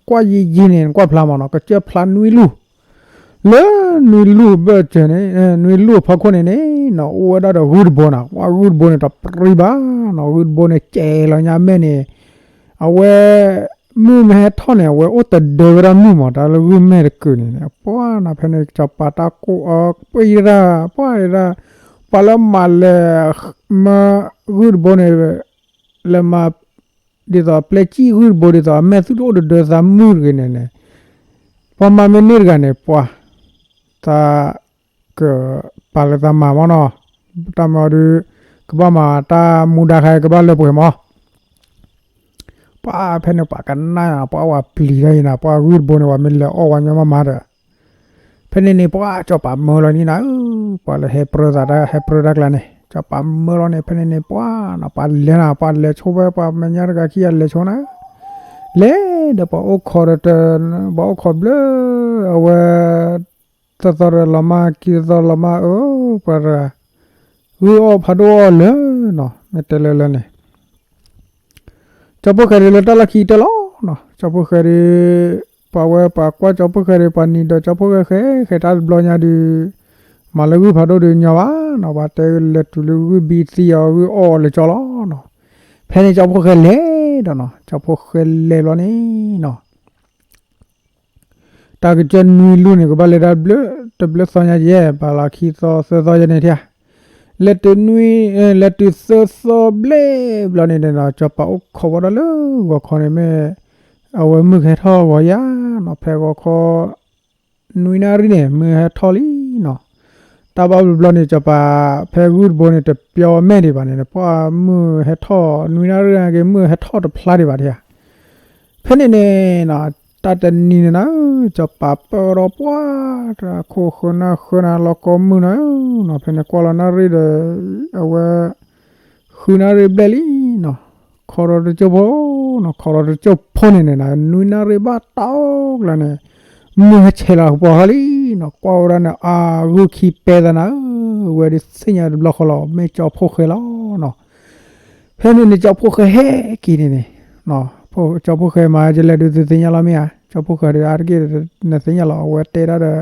ကွၢ်ယံာ်ယံာ်န့ၣ် ကွၢ်ဖျါမးနီၤ ကစၢၢ်ဖျါနွံလူၤ လၢနွံလူၤဘၢၣ်စၢၤန့ၣ် နွံလူၤအဖီခိၣ်န့ၣ်န့ၣ်နီၤ အိၣ်ဝဲဒၣ်ဒီးဂုၢ်တဘိနီၤ ကွၢ်ဂုၢ်တဘိန့ၣ် တပြံဘၣ်နီၤ ဂုၢ်တဘိန့ၣ် ကဲလီၤညါမဲာ်န့ၣ် အဝဲ မုၢ်မ့ၢ်ဟဲထီၣ်န့ၣ် အဝဲအိၣ်တဒၢဝဲဒၣ်မုၢ်မး တၢ်လၢဂုၢ်မဲာ်တကုာ်န့ၣ်န့ၣ် ပှၤနၤဖဲန့ၣ် ကစီၤပၤတၢ်ကိၢ်အီၣ်ပှဲၤဒၣ် ပှၤဒၣ် ပှၤလၢမၤလဲၤ မၢဂုၢ်တဘိန့ၣ် လဲၤမၤ ဒ်သိးအပျဲၢ်စံၣ်ဂုၢ်တဘိ ဒ်သိးအမဲာ်သူၣ်တအိၣ်တဒၢသးမုၢ်တဂ့ၤန့ၣ်န့ၣ် ပှၤမၤမ့ၢ်န့ၢ်တဂၤန့ၣ် ပှၤ သး ကပာ်လၢသးမၤမးနီၤ တၢ်မၤအီၤဒုး ကဘၣ်မၤတၢ်မူဒါခါ ကဘၣ်လၢပှဲၤမး ပှၤဖဲန့ၣ်ပှၤကနၣ် ပှၤဝဲပျံၤထီၣ်အံၤနၤ ပှၤဂုၢ်တဘိန့ၣ် ပှၤမ့ၢ်လဲၤအီၣ်ဝဲညီမးမးဒီး ဖဲန့ၣ်န့ၣ် ပှၤစီၤပၤမၢလီၤန့ၣ်နၤဧၢ ပှၤလၢဟဲပြၢသးတၢ် ဟဲပြၢတၢ်ကျါန့ၣ် စီၤပၤမၢလီၤန့ၣ် ဖဲန့ၣ်န့ၣ် ပှၤနၤ ပှၤလဲၤနၤ ပှၤလဲၤဆိဖဲ ပှၤမဲာ်ညါတဂၤခံဂၤလဲၤဆိနၤ လဲၤဒီးပှၤအိၣ်ခိးဒီး ပှၤအိၣ်ခိးဘျၢ အဝဲ သီသီဒီးလီၤမၢ် ခံသီလီၤမၢ် အၢ ပှၤတဂၤ ဂုၢ်အီၣ်ဖးဒိၣ်အီၣ်လၢာ်နီၤ မ့ၢ်တဲလၢလၢန့ၣ် ကၠီၤဖိၣ်ဃဲဒုးလၢတၢ်လီၢ်ခံတၢ်လီၤနီၤ ကၠီၤဖိၣ်ဃဲဒုး ပှၤဝဲပှၤကွၢ်ကၠီၤဖိၣ်ဃဲဒုး ပှၤနံၤဒီးကၠီၤဖိၣ်ဃဲဃဲ ဃဲတၢ်တဘျီညါဒုး မၤလၢဂုၢ်ဖးဒိၣ်ဒုးညီဘၣ်နီၤ ပှၤတဲလဲၤတုၤလၢဂုၢ်ဘံသံအီၤ ဂုၢ်အီၣ်အီၤလၢာ်ကၠီလီၤနီၤ ဖဲန့ၣ်ကၠီၤဖိၣ်ဃဲလဲၤဒီးနီၤ ကၠီၤဖိၣ်ဃဲလဲၤဘျီန့ၣ်နီၤ တၢ်ကစၢၢ်နွံလူၤန့ၣ် ကဘၣ်လဲၤတၢ်ဘျၢ တဘျၢသီညါယဲၢ် ပှၤလီၤခံသီသၢသီယဲၢ်န့ၣ်ထံၣ်ဧါ လဲၤတုၤနွံ, လဲၤတုၤသၢသီဘျဲၣ်ဘျီန့ၣ်န့ၣ်နီၤ စီၤပၤအိၣ်ခိးဝဲဒၣ်လၢဂီၤခီန့ၣ်မ့ၢ် အဝဲမုၢ်ကဟဲထီၣ်ဂီၤယါနီၤ ဖဲဂီၤခီ နွံနၣ်ရံၣ်န့ၣ် မုၢ်ဟဲထီၣ်လံနီၤ. တၢ်ဘၣ်ဘျီဘျီန့ၣ် စီၤပၤဖဲဂုၢ်တဘိန့ၣ် တပျီဝဲမဲာ်ဒံးဘၣ်န့ၣ် ပှၢ်မုၢ်ဟဲထီၣ် နွံနၣ်ရံၣ်နာ်က့ မုၢ်ဟဲထီၣ်တဖျါဒံးဘၣ်ဒံးဧါ. ဖဲန့ၣ်န့ၣ်နီၤ တၢ်တနံၤန့ၣ်နၤဧၢ စီၤပၤပၢၢ်ဒီးပှၢ် တၢ်ခိၣ်ဃၢၤနၢ်ဃၢၤနၤလီၤကိးမုၢ်နၤဧၢနီၤ ဖဲန့ၣ်ကွၢ်လီၤနၣ်ရံၣ်ဒီး အဝဲ ဃုနၣ်ရံၣ်ဘျဲၣ်လံနီၤ ခီဒီးတစိၢ်ဖိနီၤ ခီဒီးတစိၢ်ဖိန့ၣ်န့ၣ်နၤ နွံနၣ်ရံၣ်ဘၣ်တၢ်အိၣ်ကျါန့ၣ် မုၢ်ဟဲဆဲးလီၤပှၤဃီလံနီၤ ကွၢ်ဝဲဒၣ်န့ၣ် အဂုၢ်ခံပဲသးနၤဧၢ ဝဲဒၣ်သ့ၣ်ညါတဘျီဃီလီၤ မ့ၢ်ကၠီဖှိၣ်ဃဲလီၤနီၤ. ဖဲန့ၣ်န့ၣ်ကၠီဖှိၣ်ဃဲဟဲက့ၤန့ၣ်န့ၣ် ကၠီဖှိၣ်ဃဲမၤယလဲၤဒုးသ့ၣ်ညါလီၤမ့ၢ်ဧါ ကၠီဖှိၣ်ဃဲဒီးအါတက့ၢ်နသ့ၣ်ညါလီၤ အဝဲတဲဒၣ်ဒီး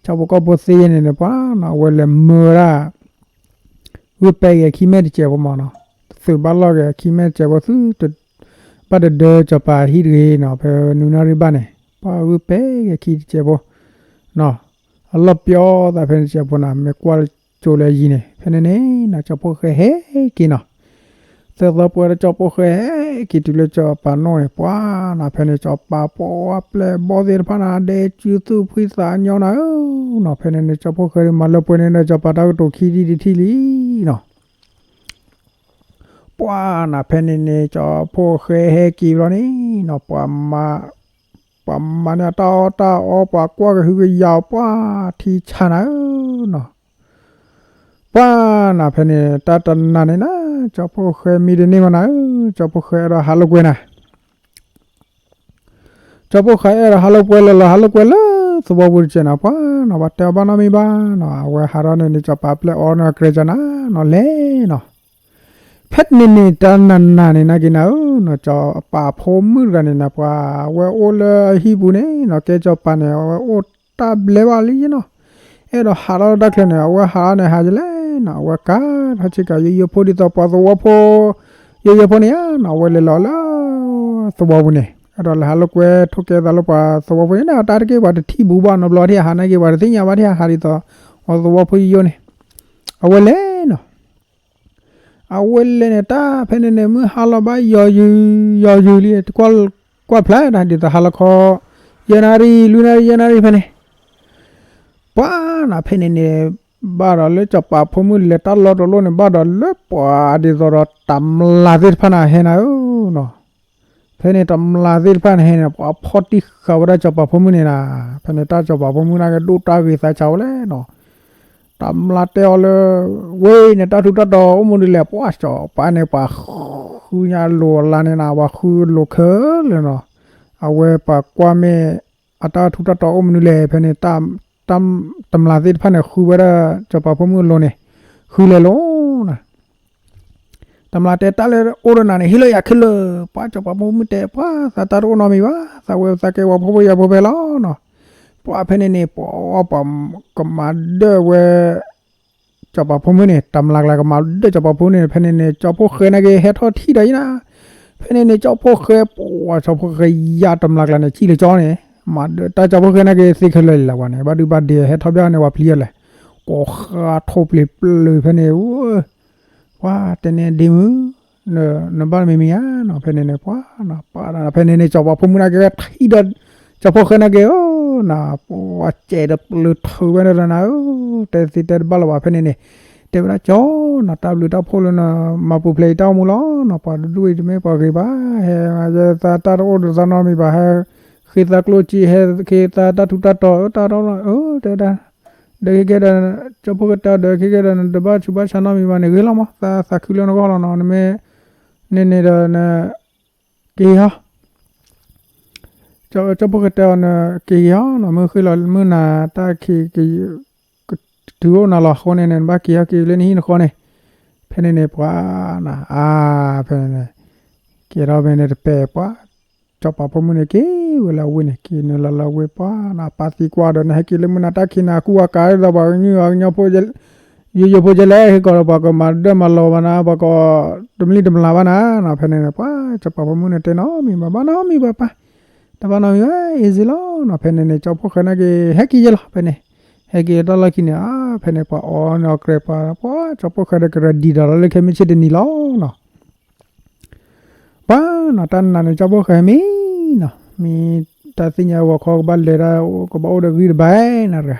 ကၠီဖိကီၢ်ဖိသ့ၣ်ညါန့ၣ်န့ၣ် ပှၤနီၤ အဝဲလဲၤမၢဝဲဒၣ် ဂုၢ်ပဲဂ့ၤခံမဲာ်တစဲးဖိမးနီၤ သုးဘၣ်လီၢ်ဂ့ၤခံမဲာ်တစဲးဖိသု ဘၣ်တဒၢစီၤပၤဟံၣ်တဂ့ၤနီၤ ဖဲနွံနၣ်ရံၣ်ဘၣ်န့ၣ် ပှၤဂုၢ်ပဲဂ့ၤခံတစဲးဖိနီၤ အလီၢ်ပျီသးဖဲန့ၣ်တစဲးဖိနီၤ မ့ၢ်ကွၢ်ကၠိလၢယံၤန့ၣ် ဖဲန့ၣ်န့ၣ်နီၤ ကၠီဖှိၣ်ဃဲဟဲက့ၤနီၤ သၢသီပှဲၤဒီးကၠီဖှိၣ်ဃဲဟဲက့ၤတုၤလၢစီၤပၤနီၣ်န့ၣ် ပှၤနီၤ ဖဲန့ၣ်စီၤပၤပိာ်ဝဲပျဲၢ်ဘီၣ်သ့ၣ်တဖၣ်န့ၣ် ဒဲကုသူၣ်ဖှံသးညီနၤဧၢနီၤ ဖဲန့ၣ်န့ၣ် ကၠီဖှိၣ်ဃဲဒုးမၤလၢပှဲၤန့ၣ်ဒီး စီၤပၤတၢ်ကတိၤခံထံၣ်တထံၣ်လံနီၤ ပှၤနီၤ ဖဲန့ၣ်န့ၣ် ကၠီဖှိၣ်ဃဲဟဲက့ၤဘျီန့ၣ်နီၤ ပှၤမၤ, ပှၤမၤန့ၢ်အတၢ်အီၣ်တၢ်အီ ပှၤကွၢ်ကဟုကယာ်အီၤ ပှၤထံဆးနၤဧၢနီၤ ပှၤနီၤ ဖဲန့ၣ် တၢ်တနၤန့ၣ်နၤ ကၠီဖှိၣ်ဃဲမံတန့ၢ်မးနၤဧၢ ကၠီဖှိၣ်ဃဲအဲၣ်ဒိးဟးလိာ်ကွဲနၤ ကၠီဖှိၣ်ဃဲအဲၣ်ဒိးဟးလိာ်ကွဲလၢလီၤ ဟးလိာ်ကွဲလၢသဝီပူၤတကဲးနီၤ ပှၤနီၤ ပှၤတဲအီၤဘၣ်နီတမံၤဘၣ်နီၤ အဝဲဟးထီၣ်န့ၣ်န့ၣ် စီၤပၤပျဲၢ်အီၤန့ၣ် ကြၢးကၠီနၤနီၤ လဲၤနီၤ ဖဲန့ၣ်န့ၣ် တၢ်နၤနၤန့ၣ် နာ်က့နၤဧၢနီၤ စီၤပၤဖိမုၣ်တဂၤန့ၣ်နၤ ပှၤဝဲအိၣ်လၢအဟံၣ်ပူၤန့ၣ်နီၤ ကဲစီၤပၤန့ၣ် အဝဲအိၣ်တၢ်ဘျဲဘၣ်လံနီၤ အဲၣ်ဒိးဟးထီၣ်တၢ်ချၢန့ၣ် အဝဲဟးထီၣ်န့ၣ် ဟးယလဲၣ်နီၤ အဝဲကၤထီၣ်ဆ့ကၤယိယိဖိဒ်သိးပှၤသဝီဖိ ယိယိဖိန့ၣ်ဧါနီၤ အဝဲလဲၤလီၤလၢသဝီပူၤန့ၣ် အဲၣ်ဒိးလဲၤဟးလိာ်ကွဲထိၣ်ကဲသးလၢပှၤသဝီဖိန့ၣ် တၢ်တက့ၢ်ပှၤတထံၣ်ဘူးဘၣ်နီတဘျီ ထံၣ်ဟးနာ်က့ ပှၤတသ့ၣ်ညါဘၣ် ထံၣ်ဟးဒ်သိး ပှၤသဝီဖိယိယိန့ၣ် အဝဲလဲၤနီၤ အဝဲလဲၤန့ၣ် တၢ်ဖဲန့ၣ်န့ၣ် မုၢ်ဟါလီၤဘၣ်ယီၤယုာ် ယီၤယုာ်လံ ကွၢ်ဖျါဒၣ်ဒ်သိးဟါလီၤခီ ယဲၢ်နၣ်ရံၣ် လွံၢ်နၣ်ရံၣ် ယဲၢ်နၣ်ရံၣ်ဖဲန့ၣ် ပှၤနီၤ ဖဲန့ၣ်န့ၣ် ဘၣ်ဒီးလၢစီၤပၤဖိမုၣ်လဲၤတၢ်လီၢ်တလီၢ်န့ၣ် ဘၣ်ဒီးလၢပှၤဒ်သိးဒီးတမျးသ့ၣ်တဖၣ်န့ၣ်ဟဲနၤဧၢနီၤ ဖဲန့ၣ်တမျးသ့ၣ်တဖၣ်န့ၣ်ဟဲန့ၣ် ပှၤဖီၣ်တံၢ်ဃာ်ဝဲဒၣ်စီၤပၤဖိမုၣ်န့ၣ်နီၤ ဖဲန့ၣ်တၢ်စီၤပၤဖိမုၣ်နာ်က့ ဒိၣ်တၢ်ဂ့ၤသးဆးဝဲလဲၣ်နီၤ တမျးတဲအီၤလၢ ဝ့ၢ်န့ၣ် တၢ်ထူးတၢ်တီၤအိၣ်မနုၤလဲၣ် ပှၤစီၤပၤန့ၣ် ပှၤဃုညါလိာ်အလါန့ၣ်နီၤ ပှၤဃုလိာ်ခဲလၢာ်နီၤ အဝဲပှၤကွၢ်မ့ၢ် အတၢ်ထူးတၢ်တီၤအိၣ်မနုၤလဲၣ် ဖဲန့ၣ် တမျးသ့ၣ်တဖၣ်န့ၣ် ဃုဝဲဒၣ်စီၤပၤဖိမုၣ်အလိၤန့ၣ် ဃုလဲၤလိၤနီၤ တမျးတဲတၢ်လၢအိၣ်ဒီးနၤန့ၣ် ဟ့ၣ်လီၤယၤခဲလၢာ် ပှၤစီၤပၤဖိမုၣ်တဲ ပှၤသးတၢ်တအိၣ်နီတမံၤဘၣ် သးဝဲသးကဲပှၤဖိဖိယာ်ဖိဖဲလီၤနီၤ ပှၤဖဲန့ၣ်န့ၣ် ပှၤ ပှၤကမၤဒၢၣ်ဝဲ စီၤပၤဖိမုၣ်န့ၣ် တမျးကျါကမၤဒၢၣ်စီၤပၤဖိမုၣ်န့ၣ် ဖဲန့ၣ်န့ၣ် ကၠီဖှိၣ်ဃဲနာ်က့ ဟဲထီၣ်ထံၣ်ဒီးယံၤနၤ ဖဲန့ၣ်န့ၣ် ကၠီဖှိၣ်ဃဲ ပှၤစီၤဖှိၣ်ဃဲယါတမျးကျါန့ၣ် စံၣ်လၢကၠီန့ၣ် မၤဒၢၣ်တၢ် ကၠီဖှိၣ်ဃဲနာ်က့ သ့ခဲလၢာ်လံလၢပှၤန့ၣ် ဘၣ်ဒုဘၣ်ဒဲဟဲထီၣ်ဘၣ်န့ၣ် ပှၤပျံၤအီၤလဲၣ် ကိးဃါထိၣ်ပျ့ၤပျုၤဖဲန့ၣ် ပှၤတဲန့ၣ်ဒ့မုၣ် နဘၣ်တမံၤမံၤဧါနီၤ ဖဲန့ၣ်န့ၣ် ပှၤနီၤ ပှၤဖဲန့ၣ်န့ၣ် ကၠီဖှိၣ်ဖိမုၣ်နာ်က့ ထံၣ်ဒီး ကၠီဖှိၣ်ဃဲနာ်က့ ဧၢ နၤ ပှၤစဲးဒီးပျုၤထုးဝဲဒၣ်နၤဧၢ တဲသ့တဲတဘၣ်လၢၤဘၣ် ဖဲန့ၣ်န့ၣ် တဲဝဲဒၣ်ကၠီနီၤ တၢ်ဘျုးတၢ်ဖှိၣ်လၢနမၤပူၤဖျဲးအံၤတၢ်အိၣ်မူလီၤနီၤ ပှၤတဒူၣ်အံၤတမ့ၢ်ပှၤဂ့ၤဘၣ် ဟဲ သးတၢ်တအိၣ်ဒီးသးနီတမံၤဘၣ် ဟဲ ဃ့သးကျိၣ်စ့ ဟဲဃ့သးတၢ်ထူးတၢ်တီၤ တၢ်တအိၣ်လီၤ အၢ တဲဝဲဒၣ် ဒီးခဲကဲဒီး ကၠီဖှိၣ်ဃဲတဲအီၤဒီး ခဲကဲဒီး နတဘၣ်ဆူးဘၣ်ဆါနီတမံၤဘၣ်န့ၣ် ဂ့ၤလီၤမး သးသးခုလၢနဂီၢ်လီၤနီၤ နမ့ၢ် န့ၣ်န့ၣ်ဒီးန က့ၤဟီ ကၠီဖှိၣ်ဃဲတဲအီၤန့ၣ် က့ၤဟီနီၤ မုၢ်ဃ့လီၤ မုၢ်နၤတၢ်ခံး ကတုၤအိၣ်နၤလီၤအဃိန့ၣ် နဘၣ်က့ၤဟီက့ၤလၢနဟံၣ်နဃီန့ၣ် ဖဲန့ၣ်န့ၣ် ပှၤနီၤ အါ ဖဲန့ၣ်န့ၣ် ကဲထီၣ်ဖဲန့ၣ်တပဲာ်ပှၤ စီၤပၤဖိမုၣ်န့ၣ် က့ၤဝဲလၢအဝ့ၢ်န့ၣ် က့ၤနုာ်လီၤလၢအဝ့ၢ်ပှၤနီၤ ပာ်သံကွၢ်ဒီး နဟဲက့ၤလၢမုၢ်နၤတၢ်ခံးနၤ ကူၣ်အကၤဒ်သိးပှၤကညီ ပှၤကညီဖိ ယိယိဖိကဲလဲၣ် ဟ့ၣ်ကီးဒီးပှၤကမၤဒၢၣ်မၤလီၤဘၣ်နၤ ပှၤကတမျံးတမျးဘၣ်နၤနီၤ ဖဲန့ၣ်န့ၣ် ပှၤ စီၤပၤဖိမုၣ်န့ၣ် တဲနီတမံၤဘၣ် ဘၣ်နီတမံၤဘၣ်ပၢ် တဘၣ်နီတမံၤဘၣ် easy လီၤနီၤ ဖဲန့ၣ်န့ၣ် ကၠီဖှိၣ်ဃဲနာ်က့ ဟဲက့ၤယဲလီၤ ဖဲန့ၣ် ဟဲက့ၤတၢ်လီၢ်ခံန့ၣ် အါ ဖဲန့ၣ်ပှၤအီၣ်န့ၢ်အီၣ်ကြဲးပှၤ ပှၤကၠီဖီၣ်ဃဲဒီးကရၢဒံးဒီးလီၤလၢခဲမုၢ်ဆ့ၣ်တနံၤလီၤနီၤ. ပှၤနီၤ တၢ်နာ်န့ၣ် ကၠီဖီၣ်ဃဲမံနီၤ မ့ၢ်တၢ်သ့ၣ်ညါဂီၤခီကဘၣ်လဲၤတၢ် ကဘၣ်အိၣ်ဒီးဂံၢ်တဘၣ်နၤတဂၤ,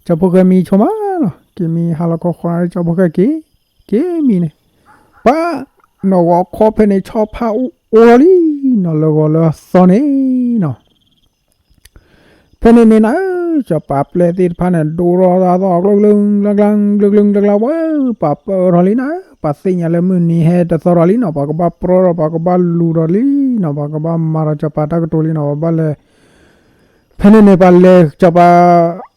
ကၠီဖီၣ်ဃဲမံဆိမးနီၤ က့ၤမံဟါလီၤခီဃီနၤ ကၠီဖီၣ်ဃဲက့ၤ က့ၤမံန့ၣ် ပှၤနီၤဂီၤခီဖဲန့ၣ် ဆီဖါအိၣ်လီၤလံနီၤ လၢဂီၤလၢသီန့ၣ်နီၤ ဖဲန့ၣ်န့ၣ်နၤဧၢ, စီၤပၤပျဲၢ်သ့ၣ်တဖၣ်န့ၣ် ဒိၣ်ထီၣ်တၢ်သီၣ်ကျၢၢ်ကျၢၢ်ကျၢၢ်ကျၢၢ်ကျၢၢ်ဝဲ, ပှၤပၢၢ်ထီၣ်လံနၤဧၢ, ပှၤသ့ၣ်ညါလၢမုၢ်နံၤဟဲတသီထီၣ်လံနီၤ, ပှၤကဘၣ်ပြီထီၣ် ပှၤကဘၣ်လူၤထီၣ်လံနီၤ, ပှၤကဘၣ်မၤထီၣ်စီၤပၤတၢ်ကတိၤလံနီၤ, ပှၤဘၣ်လဲၤ, ဖဲန့ၣ်န့ၣ် ပှၤလဲၤစီၤပၤ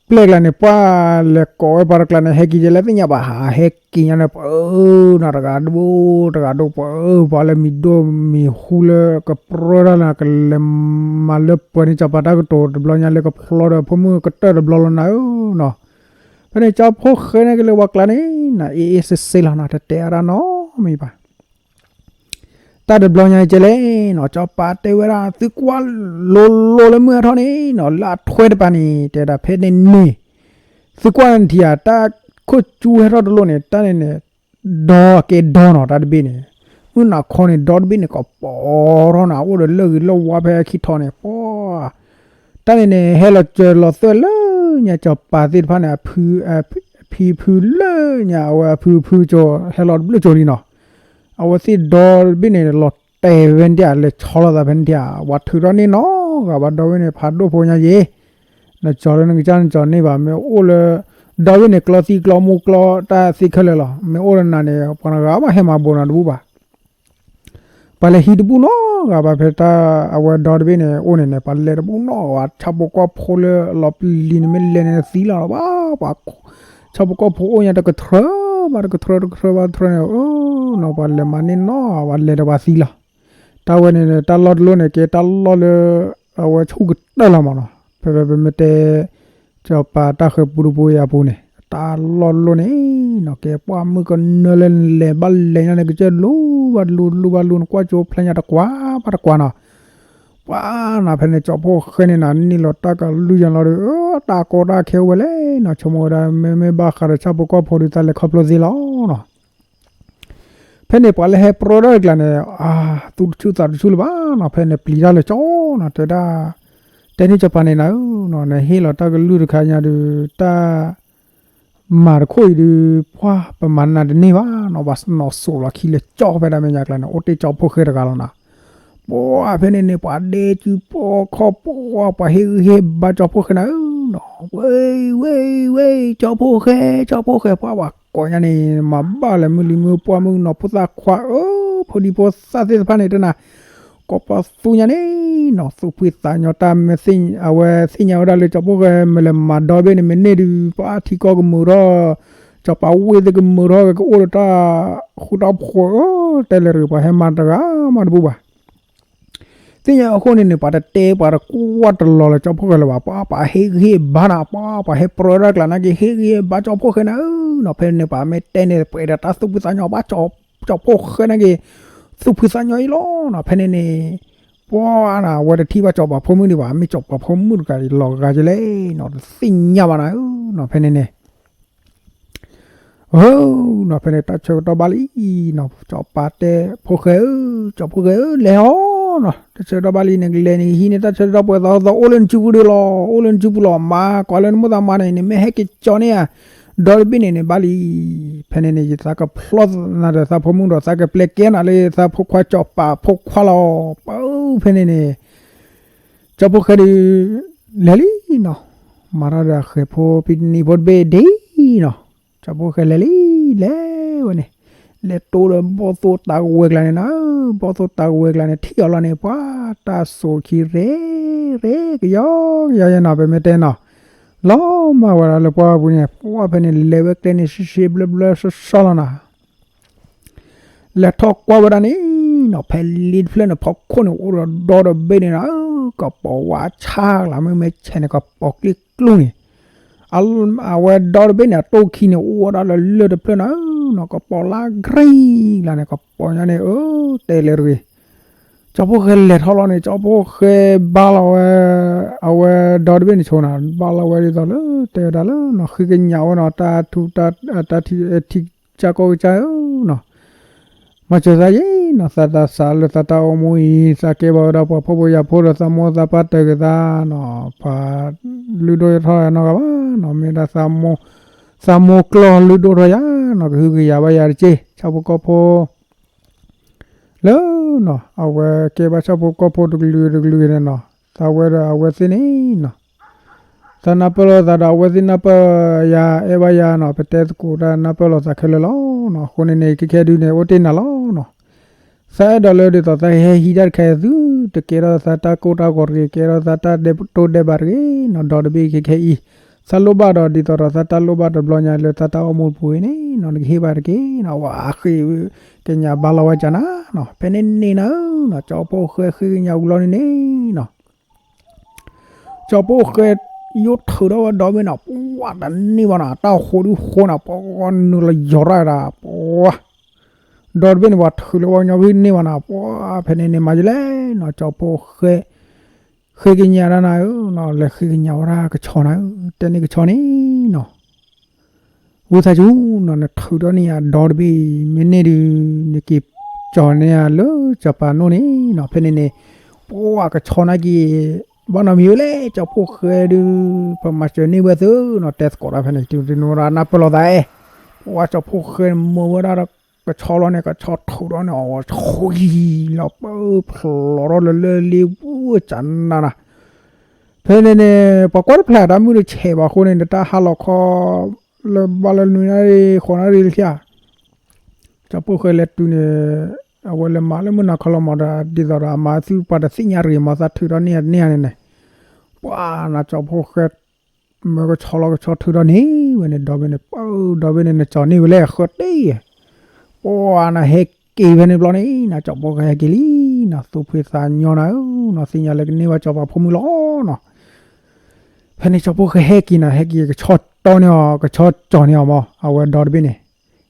ပျဲၢ်ကျါန့ၣ် ပှၤလဲၤကိးဝဲပှၤတကျါန့ၣ် ဟဲက့ၤကလဲၣ်သ့ၣ်ညါဘၣ်, ဟးဟဲက့ၤညါန့ၣ် ပှၤအၢနီၤ တဂၤဒိၣ်တဂၤဒိၣ် ပှၤအၢ ပှၤလၢမံၤဒိၣ်မံၤဟူလၢကပြီထီၣ်လၢ ကလဲၤမၤလၢပှဲၤန့ၣ် စီၤပၤတၢ်ကတိၤတဘျီညါလၢကဖျီဒီး ဖိမုၣ်ကတၢၢ်တဘျီလီၤနၤဧၢနီၤ, ဖဲန့ၣ် ကၠီဖီၣ်ဃဲန့ၣ်ကလဲၤဝဲကျါန့ၣ်နၤ အ့ၣ်အ့ၣ်စ့စ့လီၤနီၤ, တတဲအါတၢ်နီတမံၤဘၣ် တၢ်တဘျီညါကဲလဲၣ်နီၤ, စီၤပၤတဲဝဲဒၣ် သုကွၢ်လိၤလိၤလၢမုၢ်ဟဲထီၣ်န့ၣ်နီၤ, လၢအထွဲတပၤန့ၣ် တဲဒၣ်ဖဲန့ၣ်န့ၣ်, သုကွၢ်နထံၣ်ဧါ, တၢ်ခိၣ်ကၠူဟဲထီၣ်တလိၣ်န့ၣ် တၢ်န့ၣ်န့ၣ် ဒီကဲဒီနီၤ, တၢ်တဘ့ၣ်န့ၣ် မုၢ်နၤခီန့ၣ် ဒီတဘ့ၣ်န့ၣ် ကပီၤထီၣ်နၤ, အိၣ်ဒီးလၢၢ်ဂ့ၤလၢၢ်ဝါဖဲခံထီၣ်န့ၣ် ပှၤ တၢ်န့ၣ်န့ၣ် ဟဲလီၤစၢၤလီၤသွဲၣ်လၢညါ စီၤပၤသ့ၣ်တဖၣ်န့ၣ် အဖံဖုလၢညါ အဝဲအဖုဖုကၠိ ဟဲလီၤတဘျုးကၠိလံနီၤ, အဝဲသ့ၣ်ဒီတဘ့ၣ်န့ၣ် လီၤတဲာ်ဝဲဒၣ် လဲၤဆီလီၤသးဖဲန့ၣ်ထံၣ်ဧါ, ပှၤထုးထီၣ်န့ၢ်နီတဂၤဘၣ်, ဒီဝဲန့ၣ် ဖးဒိၣ်ဖိညါယ့ၤ, နကၠီလၢနကစၢ်နကၠီန့ၢ်ဘၣ်, မ့ၢ်အိၣ်လၢ ဒီဝဲန့ၣ် ကျီသံကျီမူကျီတၢ်သ့ခဲလၢာ်လီၤ, မ့ၢ်အိၣ်လၢနၤန့ၣ် ပှၤတဂၤဘၣ်ဟဲမၤဘိးနၤတဘူၣ်ဘၣ် ပှၤလဲၤဟံးတဘူၣ်နီတဂၤဘၣ်, ဖဲတၢ်အဝဲဒီတဘ့ၣ်န့ၣ် အိၣ်န့ၣ်န့ၣ် ပှၤလဲၤတဘူၣ်နီတဂၤ, ဆၣ်ဖိကီၢ်ဖိလၢအလီၤပျံၤန့ၣ် မ့ၢ်လဲၤန့ၣ်သံလီၤဘၣ်, ပှၤ ဆၣ်ဖိကီၢ်ဖိအိၣ်ညါတကထြၢဘၣ်တကထြၢ တကထြၢဘၣ်တကထြၢန့ၣ် အၢ နီၤ ပှၤလဲၤမၤန့ၢ်နီတဂၤဘၣ် လဲၤဒီးပှၤသံလီၤ, တၢ်ဝဲန့ၣ် တၢ်လီၢ်တလီၢ်န့ၣ် ကဲတၢ်လီၢ်လၢ အဝဲဆူၣ်ကတၢၢ်လီၤမးနီၤ, ဖဲဖဲပမ့ၢ်တဲ စီၤပၤတၢ်ဃၤပူတပူအံၤအပူၤန့ၣ် တၢ်လီၢ်တလီၢ်န့ၣ်နီၤ ကဲပှၢ်မုၢ်ကနၢလၢနလဲၤဘၣ်လဲၤညါန့ၣ် ကစၢၢ်လူၤဘၣ်လူၤလူၤဘၣ်လူၤ နကွၢ်ကၠိဖျဲညါတကွၢ်ဘၣ်တကွၢ်နီၤ, ပှၤနီၤ ဖဲန့ၣ် ကၠီဖီၣ်ဃဲန့ၣ်နၤ န့ၢ်လီၤတၢ်ကလုၢ်ယၤလီၤဒီး တၢ်ကီတၢ်ခဲအိၣ်ဝဲလဲၣ်နီၤ, ဆိကမိၣ်ဝဲဒၣ် မ့မ့ၢ်ဘၣ်ဃးဒီးဆၣ်ဖိကီၢ်ဖိဒီး သးလဲၤခီဖျိသ့လီၤနီၤ ဖဲန့ၣ် ပှၤလၢဟဲပြီထီၣ်တကျါန့ၣ် အသူၣ်တဆူၣ်သးတဆူၣ်လၢၤဘၣ်နီၤ, ဖဲန့ၣ်ပျံၤတၢ်လၢကၠီနီၤ, တဲဒၣ် တဲန့ၢ်စီၤပၤန့ၣ်နၤဧၢနီၤ, နဟ့ၣ်လီၤတၢ်ကလုၢ်တခါညါဒီး တၢ်မၤတခိၣ်အံၤဒီး ပှၤပမၤနၤတန့ၢ်ဘၣ်နီၤ, ပှၤနီၤစိာ်လီၤခံလၢကၠီဖဲဒၣ်မဲာ်ညါကျါန့ၣ် အိၣ်တ့ၢ်ကၠီဖီၣ်ဃဲတဂၤလီၤနီၤ, ပှၤဖဲန့ၣ်န့ၣ် ပှၤဒဲကုပီခီၣ်ပှၤ ပှၤဟ့ၣ်ဂံၢ်ဟ့ၣ်ဘါကၠီဖီၣ်ဃဲနၤဧၢနီၤ, ဝဲ ဝဲ ဝဲ ကၠီဖီၣ်ဃဲ ကၠီဖီၣ်ဃဲ ပှၤ ပှၤကိးညါန့ၣ် မၤဘၣ်လၢမုၢ်လံၤမုၢ်ပှၢ်မုၢ်နီၤ ဖိသၣ်ခွါဧၢ, ဖိဒံဖိသၣ်သ့ၣ်တဖၣ်န့ၣ်တနၤ ကိးပသူညါန့ၣ်နီၤ, သူၣ်ဖှံသးညီတၢ်မ့ၢ်သ့ၣ်ညါ အဝဲသ့ၣ်ညါဝဲဒၣ်လၢကၠီဖီၣ်ဃဲ မ့ၢ်လဲၤမၤဒီဘ့ၣ်န့ၣ် မ့ၢ်န့ၢ်ဒုး ပှၤထံကီၢ်ကမုာ်ထီၣ်, စီၤပၤဝ့ၢ်သ့ၣ်ကမုာ်ထီၣ် ကအိၣ်ဒီးတၢ်ဃူတၢ်ဖိးဧၢ, တဲလဲၤတဂ့ၤ ပှၤဟဲမၤတဂၤမးတဘူၣ်ဘၣ် သ့ၣ်ညါအဃိန့ၣ်န့ၣ် ပှၤတတဲပှၤတကွၢ်တလီၤလၢကၠီဖီၣ်ဃဲလၢၤဘၣ်, ပှၤ ပှၤဟ့ၣ်ဂံၢ်ဟ့ၣ်ဘါနၤ, ပှၤ ပှၤဟ့ၣ်ပြီတၢ်ကျါနာ်က့ ဟ့ၣ်ဂံၢ်ဟ့ၣ်ဘါကၠီဖီၣ်ဃဲနၤဧၢနီၤ, ဖဲန့ၣ်န့ၣ် ပှၤမ့ၢ်တဲန့ၣ် ပှဲၤဒီးတၢ်သူၣ်ဖှံသးညီဘၣ် ကၠီဖီၣ်ဃဲနာ်က့ သူၣ်ဖှံသးညီအံၤလီၤနီၤ, ဖဲန့ၣ်န့ၣ် ပှၤနၤ အဝဲတထံၣ်ဘၣ်ကၠီပၤဖိမုၣ်ဒံးဘၣ်, မ့ၢ်ကၠီပၤဖိမုၣ်တဂၤအံၤလီၤဂာ်ကလဲၣ်နီၤ, တသ့ၣ်ညါဘၣ်နၤဧၢနီၤ, ဖဲန့ၣ်န့ၣ် ဧၢနီၤ ဖဲန့ၣ်တၢ်ဆၢကတီၢ်ဘၣ်လံနီၤ, ကၠီပၤတဲဖိၣ်ဃဲဧၢ, ကၠီဖိၣ်ဃဲဧၢ လဲၤဟီနီၤ, တၢ်ဆၢကတီၢ်ဘၣ်လံန့ၣ် ကလဲၤန့ၣ် ဟံးန့ၢ်တၢ်ဆၢကတီၢ်ပှဲၤသီသီ အိၣ်လၢနစုပူၤဒီးလီၤ, အိၣ်လၢနစုပူၤလီၤ, မၤကွၢ်လၢနမိၢ်သးမါန့ၣ် နမ့ၢ်ဟဲက့ၤကၠီန့ၢ်ဧါ, ဒီတဘ့ၣ်န့ၣ်န့ၣ်ဘၣ်လံ, ဖဲန့ၣ်န့ၣ် ယသးကဖျီနၤဒီးသးဖိမုၣ်ဒီး သးကပျဲကဲနၤလၢသးဖိခွါကၠီပၤဖိခွါလီၤ, ပၢ်ဧၢ ဖဲန့ၣ်န့ၣ် ကၠီဖိၣ်ဃဲဒီး လဲၤလံနီၤ, မၤထီၣ်ဒီးအဃဲၤဖိဖံတနံၤဖိတဘ့ၣ်ဒ်နီၤ, ကၠီဖိၣ်ဃဲလဲၤလံ, လဲၤဝဲန့ၣ်, လဲၤတိဒီးဘီၣ်သိၣ်တၢ်ကဝဲၤကျါန့ၣ်နီၤ, ဘီၣ်သိၣ်တၢ်ကဝဲၤကျါန့ၣ် ထံၣ်အီၤလီၤန့ၣ် ပှၤတၢ်စိာ်ခံရ့ရ့ ကယီကယီယဲနီၤ, ပမ့ၢ်တဲနီၤ, လီၤမၢ်ဝဲဒၣ်လၢပှၢ်ပူၤန့ၣ် ပှၤဖဲန့ၣ် လဲၤဝဲကျဲန့ၣ် ရှဲရှဲဘျၢဘျၢစီစီလီၤနီၤ လဲၤထီၣ်ကွၢ်ဝဲဒၣ်န့ၣ်နီၤ, ဖဲလ့တဖျၢၣ်န့ၣ် ဖီခိၣ်န့ၣ် အိၣ်ဒီးဒီတဘ့ၣ်န့ၣ်နီၤ, ကပီၤဝါဆါလၢမ့မ့ၢ်ဆဲးန့ၣ် ကပီၤကျ့ကျူန့ၣ်, အဝဲဒီတဘ့ၣ်န့ၣ် အတိၢ်ခံန့ၣ် အိၣ်ဝဲဒၣ်လၢလၢၢ်တဖျၢၣ်နီၤ, ကပီၤလၢ green လၢန့ၣ် ကပီၤညါန့ၣ် အၢ တဲလဲၤတဂ့ၤ, ကၠီဖှိၣ်ဃဲလဲၤထီၣ်လီၤန့ၣ် ကၠီဖှိၣ်ဃဲဘါလီၤဝဲ အဝဲဒီတဘ့ၣ်န့ၣ်ဆိနီၤ ဘါလီၤဝဲဒ်သိးလၢတဲဝဲဒၣ်လၢနီၤ ဃ့ကညးဝဲနီၤ တၢ်ထူ တၢ် တၢ်ထံထံကစၢ်ကီၢ်ကစၢ်ဧၢနီၤ မၤစၢၤသးယဲနီၤ သးတၢ်စးလၢသးတၢ်အိၣ်မူအံၤ သးကဲဘၣ်ဝဲဒၣ်ပှၤဖှီၣ်ဖိယာ်ဖိဒီးသးမိၢ်သးပၢ်တၢ်ဂ့ၤသးနီၤ ပှၤလုၢ်ဒိၣ်ထီၣ်ယၤနီတဂၤဘၣ်နီၤ မ့ၢ်ဒၣ်သးမိၢ်ကျီၢ်လုၢ်ဒိၣ်ထီၣ်ယၤနီၤ ကဟုကယာ်ဘၣ်ယၤတက့ၢ် ဆၣ်ဖိကီၢ်ဖိ လၢနီၤ အဝဲကဲဘၣ်ဆၣ်ဖိကီၢ်ဖိတကလုာ်တကလုာ်န့ၣ်နီၤ သးဝဲဒီးအဝဲသ့ၣ်န့ၣ်နီၤ သးနၢ်ပၢၢ်လိာ်သးဒီးအဝဲသ့ၣ်နၢ်ပၢၢ်ယၤ အဲၣ်ဘၣ်ယၤနီၤ ပတဲသကိးတၢ်နၢ်ပၢၢ်လိာ်သးခဲလၢာ်လီၤနီၤ အဃိန့ၣ်န့ၣ် ခဲခဲဒုန့ၣ် အိၣ်တ့ၢ်နၤလီၤနီၤ သးအဲၣ်ဒိးလၢဒ်သိးသးဟဲဟံးတၢ်တခါအံၤသု တကဲထီၣ်သးတၢ်ကိၢ်တၢ်ဂီၤတဂ့ၤ ကဲထီၣ်သးတၢ်ဒဲးတိၢ်ဒဲးဘးတဂ့ၤနီၤ ဒီတဘ့ၣ်ခဲခဲအံၤ သးလိၣ်ဘၣ်ဒီးဒ်သိးဒီးသးတၢ်လိၣ်ဘၣ်တဘျီညါလၢသးတၢ်အိၣ်မူတပူၤအံၤန့ၣ်နီၤ နကဟ့ၣ်ဘၣ်တက့ၢ်နီၤ ဝဲဃ့ကညးဘါလီၤဝဲကနၤနီၤ ဖဲန့ၣ်န့ၣ်နီၤ ကၠီဖှိၣ်ဃဲဃ့ကညးဝံၤလီၤန့ၣ်န့ၣ်နီၤ ကၠီဖှိၣ်ဃဲ ယိၣ်ထုးထီၣ်ဝဲဒီဘ့ၣ်နီၤ ပှၤတန့ၢ်ဘၣ်နီၤ တၢ်ဃိဒုဃိနီၤ ပှၤနုာ်လီၤယီၤတၢ်ဒၣ် ပှၤ ဒီတဘ့ၣ်န့ၣ် ပှၤထုးလၢပှၤကညီဖုန့ၢ်ဘၣ်နီၤ ပှၤဖဲန့ၣ်န့ၣ် မၤယလဲၣ်နီၤ ကၠီဖှိၣ်ဃဲ ဃ့ကညးဒၣ်နၤဧၢနီၤ လဲၤဃ့ကညးဝဲဒၣ်ကဆီနၤဧၢ တဲန့ၢ်ကဆီန့ၣ်နီၤ ဝံသးစူၤနီၤ နထုးထီၣ်န့ၢ်ယၤဒီတဘ့ၣ် မ့ၢ်န့ၢ်ဒုး နက့ၤကၠီၤန့ၢ်ယၤလၢစီၤပၤနိၣ်န့ၣ်နီၤ ဖဲန့ၣ်န့ၣ် ပှၤကဆီနာ်က့ၤ ဘၣ်နီတမံၤဝဲလဲၣ် ကၠီဖှိၣ်ဃဲဒုး ပမၤစၢၤန့ၢ်ဝဲသုနီၤ တဲသကိးတၢ်ဖဲန့ၣ် တုၤတနီၤဒၣ်နၢ်ပၢၢ်လိာ်သးအဲၣ် ပှၤကၠီဖှိၣ်ဃဲမၢဝဲဒၣ်ဒီး ကဆီလီၤန့ၣ် ကဆီထုးထီၣ်န့ၣ် အဝဲဆှံလီၤပၢဖျိးထီၣ်လၢလၢလံဝဲကနၤနၤ ဖဲန့ၣ်န့ၣ် ပှၤကွၢ်တဖျၢၣ်တၢ်မုၢ်တဆဲးဘၣ်အဃိန့ၣ် နတၢ်ဟးလီၤခီ လၢဘၣ်လၢနွံနၣ်ရံၣ် ဃိးနၣ်ရံၣ်လၢခံ ကၠီဖှိၣ်ဃဲလဲၤတုၤန့ၣ် အဝဲလဲၤမၤလၢမုၢ်နၤခီလီၤမးဒီး ဒ်သိးဒီးအမါသုပှၤတသ့ၣ်ညါတဂ့ၤမး သးထုးထီၣ်န့ၢ်န့ၢ်န့ၣ်န့ၣ် ပှၤနၤကၠီဖှိၣ်ဃဲ မၢကဆီလီၤကဆီထုးထီၣ်န့ၢ်ဝဲန့ၣ် ဒီဘ့ၣ်န့ၣ် ပၢ် ဒီဘ့ၣ်န့ၣ်နကၠီၤန့ၢ်ဝဲလဲၣ် ဃၢတ့ၢ် ပှၤနၤဟဲက့ၤဖဲန့ၣ်ဘျီန့ၣ် နၤကၠီဖှိၣ်ဃဲဟဲက့ၤလံနီၤ သူၣ်ဖှံသးညီနၤဧၢနီၤ သ့ၣ်ညါလၢကန့ၢ်ဘၣ်စီၤပၤဖိမုၣ်လီၤနီၤ ဖဲန့ၣ်ကၠီဖှိၣ်ဃဲဟဲက့ၤနီၤ ဟဲက့ၤကဆီတီန့ၢ်အီၤ ကဆီကၠီၤန့ၢ်အီၤမး အဝဲဒီတဘ့ၣ်န့ၣ်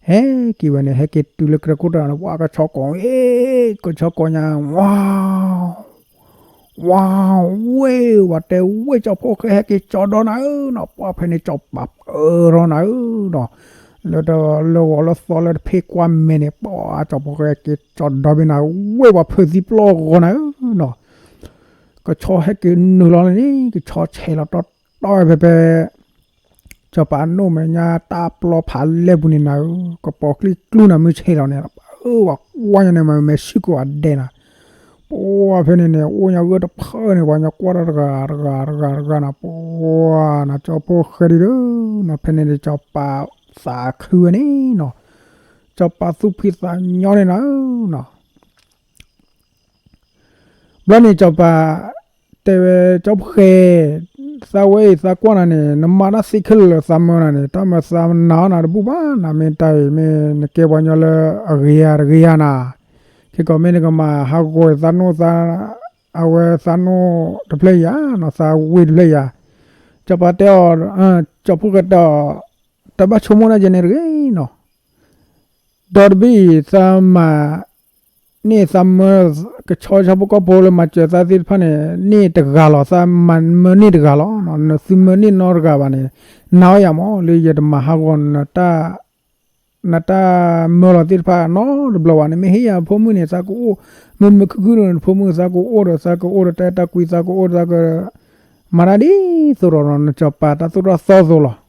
ဟဲက့ၤဝဲန့ၣ် ဟဲက့ၤတုၤလၢကြဲးခိၣ်တၢ်န့ၣ် ပှၤကဆီကိး ကဆီကိးညါ ဝါ ဝါ ဝ့ၢ် ဝဲတဲဝ့ၢ် ကၠီဖှိၣ်ဃဲဟဲက့ၤကၠီၤဒီးနၤဧၢနီၤ ပှၤဖဲန့ၣ်ကၠီၤပၤပၢထီၣ်နၤဧၢနီၤ လၢတလၢဂီၤလၢသီလၢတဖ့ကွၢ်မဲာ်န့ၣ် ပှၤကၠီဖှိၣ်ဃဲက့ၤကၠီၤဒီးဘ့ၣ်နၤ ဝ့ၢ်ပှၤဖုးသံပျီၢ်ဂီၤနၤဧၢနီၤ ကဆီဟဲက့ၤနုာ်လီၤန့ၣ် ကဆီဆဲးလီၤတီတီဝဲဖဲဖဲ စီၤပၤနိၣ်မဲာ်ညါတၢ်ပျီဖးလဲၢ်ပူၤန့ၣ်နၤဧၢ ကပိာ်ကျံကျူနၤမုၢ်ဆ့ၣ်လီၤန့ၣ် ပှၤဝဲညါန့ၣ် မၤမဲာ်ဆှံကိးဂၤဒဲးနၤ ပှၤဖဲန့ၣ်န့ၣ် အိၣ်ညါဂၢၢ်တဖၣ်န့ၣ် ပှၤညီကွၢ်ဒီးတဂၤတဂၤတဂၤတဂၤနၤ ပှၤနၤကၠီဖှိၣ်ဃဲဒုးဒီး နီၤ ဖဲန့ၣ်န့ၣ် စီၤပၤသးခုဝဲန့ၣ်နီၤ စီၤပၤသူၣ်ဖှံသးညီန့ၣ်နၤဧၢနီၤ ဘျီန့ၣ်စီၤပၤတဲဝဲ ကၠီဖှိၣ်ဃဲ သးဝဲအံၤသးကွၢ်နၤန့ၣ် နမၤတၢ်သ့ခဲလၢာ်လၢသးမၢနၤန့ၣ် တၢ်မၤသးနာ်အီၤနၤတဘူၣ်ဘၣ်နၤ မ့ၢ်တၢ်အံၤမ့ၢ်နကဲပှၤကညီလၢအဂ့ၤဧါတဂ့ၤဧါနၤ ခဲကီးမ့ၢ်နကမၤဟးဂီၤသးနိၣ်သး အဝဲသးနိၣ်တဖျၢၣ်ဧါနီၤ သးဝ့ၢ်တဖျၢၣ်ဧါ စီၤပၤတဲအီၤ ကၠီဖှိၣ်ဃဲတဲအီၤ တဘၣ်ဆိကမိၣ်ဒၣ်ယဲန့ၣ်တဂ့ၤနီၤ ဒီတဘ့ၣ်အံၤ သးမၤန့ၢ်သးမၢ ကဆီဆၣ်ဖိကီၢ်ဖိလၢမၤစၢၤသးသ့ၣ်တဖၣ်န့ၣ် န့ၢ်တဂၤလီၤ သးမၤမၢန့ၢ်တဂၤလီၤ နသုမၢန့ၢ်နီတဂၤဘၣ်န့ၣ် နာ်အီၤယၤမး လၢယတမၤဟးဂီၤ နတၢ်မၢလီၤသ့ၣ်တဖၣ်နီတဘျီဘၣ်န့ၣ် မ့ၢ်ဟ့ၣ်ယၤဖိမုၣ်န့ၣ် သးကအိၣ် မ့မ့ၢ်ခုၣ်ခုၣ်န့ၣ် ဖိမုၣ်သးကအိၣ်ဒီး သးကအိၣ်ဒီးတၢ်အဲၣ်တၢ်ကွံ သးကအိၣ်ဒီးသးက မၤတၢ်ဒ်သိးဒီး နစီၤပၤတၢ်သိၣ်တၢ်သီသိးလီၤ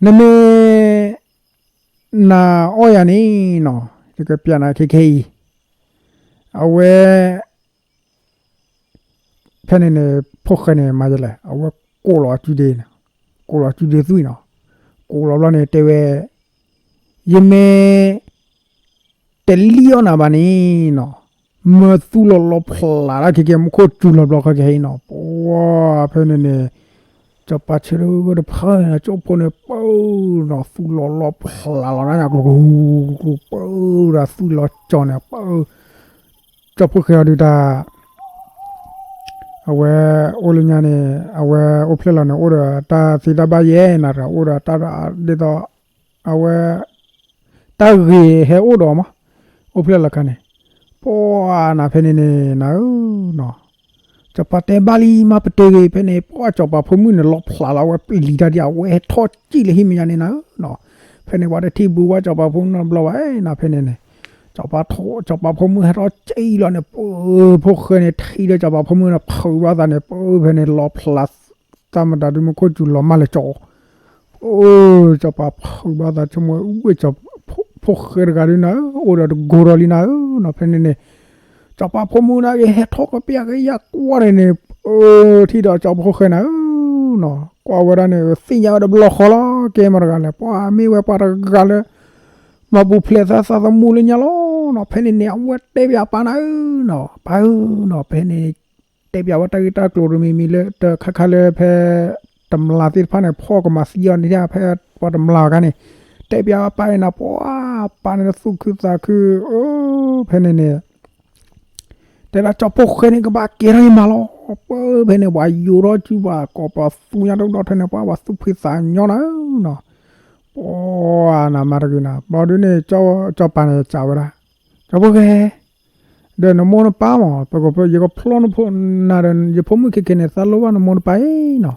နမ့ၢ် နာ်အီၤယၤန့ၣ်နီၤ ယကပျးနၤခဲခဲအံၤ အဝဲ ဖဲန့ၣ်န့ၣ် ဖှိၣ်ဃဲန့ၣ် မၤယလဲၣ် အဝဲကိးလီၤအစုဒ့ ကိးလီၤအစုဒ့သွံၣ်နီၤ ကိးလီၤဘျီန့ၣ် တဲဝဲ ယမ့ၢ် တလံၣ်အီၣ်နၤဘၣ်န့ၣ်နီၤ မၢသူၣ်လီၤလီၤဖျးတၢ်ခဲကဲ မူခိၣ်စူၤလီၤဘျီခဲကဲအံၤနီၤ ပှၤဖဲန့ၣ်န့ၣ် စီၤပၤဆၢတဖၣ်န့ၣ် ကၠီဖှိၣ်န့ၣ် ပၢနီၤ သူၣ်လီၤလီၤဖျးလီၤနၤ ကျိၤကျိၤကျိၤ ပၢဒီးသွံၣ်လီၤကၠီၤန့ၣ် ပၢ ကၠီဖှိၣ်ဃဲအီၤဒုးတၢ် အဝဲအိၣ်လၢညါန့ၣ် အဝဲအိၣ်ဖျဲၣ်လီၤန့ၣ် အိၣ်ဒီးတၢ်သ့တၢ်ဘၣ်ယဲၢ်နၤ အိၣ်ဒီးတၢ်ဒ်သိး အဝဲ တၢ်ဂ့ၤဟဲအိၣ်ဒီးမး အိၣ်ဖျဲၣ်လီၤခါန့ၣ် ပှၤနၤဖဲန့ၣ်န့ၣ်နၤဧၢနီၤ, စီၤပၤတဲဘၣ်လံမၤပတုာ်ဂ့ၤ ဖဲန့ၣ် ပှၤစီၤပၤဖိမုၣ်န့ၣ် လီဖျးလီၤဝဲပျံၤတၢ်ဒံး အဝဲဟဲထီၣ်စံၣ်လၢဟံၣ်မဲာ်ညါန့ၣ်နၤဧၢနီၤ, ဖဲန့ၣ် ပှၤတထံၣ်ဘူးဝဲစီၤပၤဖိမုၣ်နီတဘျီဘၣ် နၤဖဲန့ၣ်န့ၣ် စီၤပၤဖိမုၣ်ဟဲထီၣ်စံၣ်လီၤန့ၣ် ပဖိဃဲန့ၣ် ထံၣ်ဒီးစီၤပၤဖိမုၣ်န့ၣ် ဖုးဘၣ်သးန့ၣ် ပဖဲန့ၣ် လီဖျး သးမတၤဒုးမူခိၣ်စူၤလီၤမၢ်လၢကၠီ အိ စီၤပၤဖုးဘၣ်သးဆိကမိၣ် ဝဲၢ် ဖိဃဲတဂၤဒုးနၤဧၢ အိၣ်ဒီးတကိၤဒီးလံနၤဧၢနီၤ, ဖဲန့ၣ်န့ၣ် စီၤပၤဖိမုၣ်နာ်က့ၤ ဟဲထီၣ်ကပျၢ်ကယၢ်ကွၢ်န့ၣ်န့ၣ် အိ ထံၣ်ဒီးစီၤဖိဃဲနၤဧၢနီၤ, ကွၢ်ဝဲဒၣ်န့ၣ် သ့ၣ်ညါဝဲတဘျီဃီလီၤ ကဲမတၤတဂၤလဲၣ် ပှၤမ့ၢ်ဝဲပှၤတဂၤလၢ မၤပူၤဖျဲးသးသးသမူလၢညါလီၤနီၤ, ဖဲန့ၣ်န့ၣ် အဝဲတဲပၠးပၢ်နၤဧၢနီၤ, ပၢ်ဧၢနီၤ, ဖဲန့ၣ် တဲပၠးဝဲတၢ်ဂ့ၢ်တၢ်ကျိၤတမံၤမံၤလၢ တခါခါလၢဖဲ တမျးသ့ၣ်တဖၣ်န့ၣ် ဖီၣ်ကမၤသံအီၤန့ၣ် ဖဲပှၤတမျးအဂၤန့ၣ် တဲပၠးဝဲပၢ်အံၤနၤ ပှၤပၢ်န့ၣ်သူၣ်ခုသးခု အိ ဖဲန့ၣ်န့ၣ် တဲဒၣ်စီၤဖိဃဲန့ၣ် ကဘၣ်ကဲထီၣ်ယမါလီၤ, ပၢ်ဖဲန့ၣ် ပှၤယိးထီၣ်စုပှၤကိးပသူညါတအိၣ်ဒီးထဲန့ၣ် ပှၤပှၤသူၣ်ဖှံသးညီနၤဧၢနီၤ, ပှၤနၤမၤတဂ့ၤနၤ ဘျီဒုန့ၣ် စီၤပၤန့ၣ်စံးဝဲဒၣ် စီၤဖိဃဲ ဒီးနမိၢ်နပၢ်မး ပက ယကဖျီနဖိနၤဒီး ယဖိမုၣ်ခဲခဲန့ၣ် သးလိၣ်ဘၣ်နမိၢ်နပၢ်အံၤနီၤ,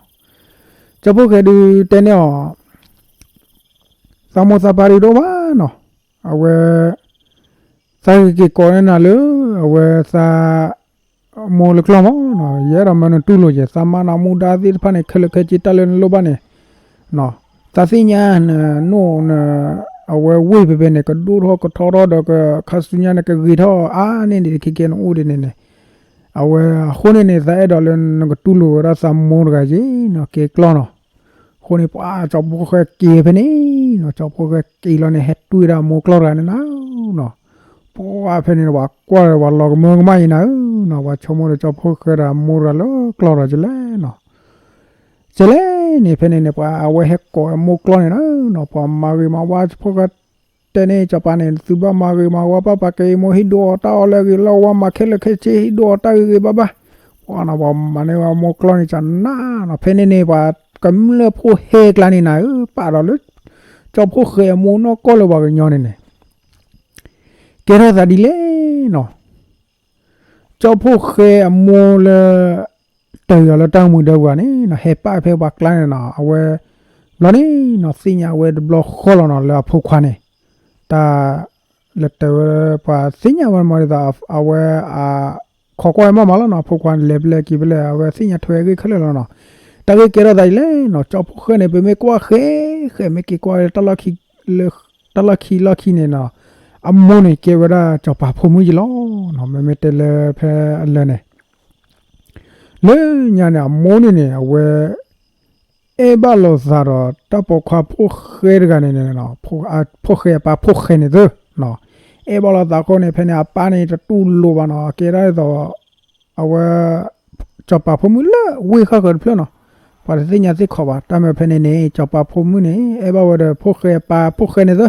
စီၤဖိဃဲဒုးတဲန့ၢ်အီၤ သးမိၢ်သးပၢ်ဒုးတအိၣ်ဘၣ်နီၤ, အဝဲ သးက့ၤကိးန့ၢ်နၤလၢ အဝဲသး မိၢ်လၢကျီၢ်မးနီၤ, ယအဲၣ်ဒိးမၢနတူၢ်လိာ်ယဲ သးမါနၤမူဒါသ့ၣ်တဖၣ်န့ၣ် ခဲလၢာ်ခဲဆ့တၢ်လၢနလိၣ်ဘၣ်န့ၣ် သးသ့ၣ်ညါနနိၣ်န အဝဲဝ့ၢ်ဖဲဖဲန့ၣ် ကဒိၣ်ထီၣ်ကထီထီၣ်ဒီး ကခါဆူညါန့ၣ် ကဂ့ၤထီၣ်အါန့ၢ်ဒံးခဲခဲနအိၣ်ဒ်န့ၣ်န့ၣ်, အဝဲအဃိန့ၣ်န့ၣ် သးအဲၣ်ဒိးလၢနကတူၢ်လိာ်ဝဲဒၣ်သးမိၢ်တဂၤယ့နီၤ ကဲကျီၢ်နီၤ, အဃိန့ၣ် ပှၤစီၤဖိဃဲက့ၤဖဲန့ၣ်နီၤ, စီၤဖိဃဲက့ၤလီၤန့ၣ် ဟဲတွံၢ်ဒၣ်မိၢ်ကျီၢ်တဂၤန့ၣ်နၤနီၤ, ပှၤဖဲန့ၣ် ပှၤကွၢ်ဒီးပှၤလီၤကမၢကမၣ်အံၤနၤဧၢနီၤ, ပှၤဆိကမိၣ်ဒီးစီၤဖိဃဲဒီးမိၢ်တဂၤလၢကျီၢ်ဒီးကလဲၣ်နီၤ ကလဲၣ်န့ၣ် ဖဲန့ၣ်န့ၣ် ပှၤအဝဲဟဲကိးမိၢ်ကျီၢ်န့ၣ်နၤနီၤ, ပှၤမၤဂ့ၤမၤဝါဖိဃဲတဲန့ၣ် စီၤပၤန့ၣ် သုဘၣ်မၤဂ့ၤမၤဝါဘၣ် ပှၤက့ၤမိၢ်ဟံၣ်ဒိၣ်အီၤတၢ်အီၣ်လၢအဂ့ၤလၢအဝါ မၤခဲလၢာ်ခဲဆ့ဟံၣ်ဒိၣ်အီၤတၢ်ဂ့ၤဂ့ၤဘၣ်ဘၣ်, ပှၤနီၤ ပှၤမၤန့ၢ်ဝဲမိၢ်ကျီၢ်န့ၣ်ကနၤနီၤ, ဖဲန့ၣ်န့ၣ် ပှၤကမျၢၢ်ဖိဟဲကျါန့ၣ်နၤဧၢ ပာ်ဒီးလၢ စီၤဖိဃဲအမိၢ်နီၢ်ကီၢ်လၢပှၤကညီန့ၣ်န့ၣ် ကဲထီၣ်သးဒ်လဲၣ်နီၤ စီၤဖိဃဲအမိၢ်လၢ တၢ်အီၤလၢတၢ်မုာ်ဒၢပှၤန့ၣ်နီၤ ဟဲပာ်ဖဲပှၤကျါန့ၣ်နီၤ အဝဲ ဘျီန့ၣ်နီၤ သ့ၣ်ညါဝဲတဘျီဃီလီၤနီၤ လၢအဖိခွါန့ၣ် တၢ် လၢတဲဝဲပှၤသ့ၣ်ညါဝဲမးဒ်သိး အဝဲ ခိးကွၢ်ဝဲမးမးလီၤနီၤ အဖိခွါန့ၣ် လဲၤဖဲလဲၣ်က့ၤဖဲလဲၣ် အဝဲသ့ၣ်ညါထွဲအဂ့ၢ်ခဲလၢာ်လီၤနီၤ, တၢ်ဂ့ၢ်ကဲထီၣ်သးဒ်လဲၣ်နီၤ စီၤဖိဃဲန့ၣ် ပမ့ၢ်ကွၢ်ဃဲ ဃဲမ့ၢ်က့ၤကွၢ်လၢ တၢ်လီၢ်ခံလီၢ်ခံန့ၣ်နီၤ အမိၢ်န့ၣ် ကဲဝဲဒၣ်စီၤပၤဖိမုၣ်ယ့လီၤနီၤ မ့မ့ၢ်တဲလၢဖဲအလၢာ်န့ၣ် လၢညါန့ၣ် အမိၢ်န့ၣ်န့ၣ် အဝဲ အဲၣ်ဘၣ်လိာ်သးဒီး တၢ်ပိာ်ခွါဖိဃဲတဂၤန့ၣ်န့ၣ် ဖိဃဲအပၢ်ဖိဃဲန့ၣ်သၢ အဲၣ်ဘၣ်လိာ်သးအဃိန့ၣ် ဖဲန့ၣ် အပၢ်န့ၣ် တတူၢ်လိာ်ဘၣ်နီၤ ကဲဒၣ်ဒ်သိး အဝဲ စီၤပၤဖိမုၣ်လၢဝ့ၢ်ဃၣ်ဃၢၤတဖျၢၣ်နီၤ ပှၤတသ့ၣ်ညါသ့ၣ်ခီဘၣ် တၢ်မ့ၢ်ဖဲန့ၣ်န့ၣ် စီၤပၤဖိမုၣ်န့ၣ် အဲၣ်ဘၣ်ဝဲဒီးဖိဃဲအပၢ်ဖိဃဲန့ၣ်သၢ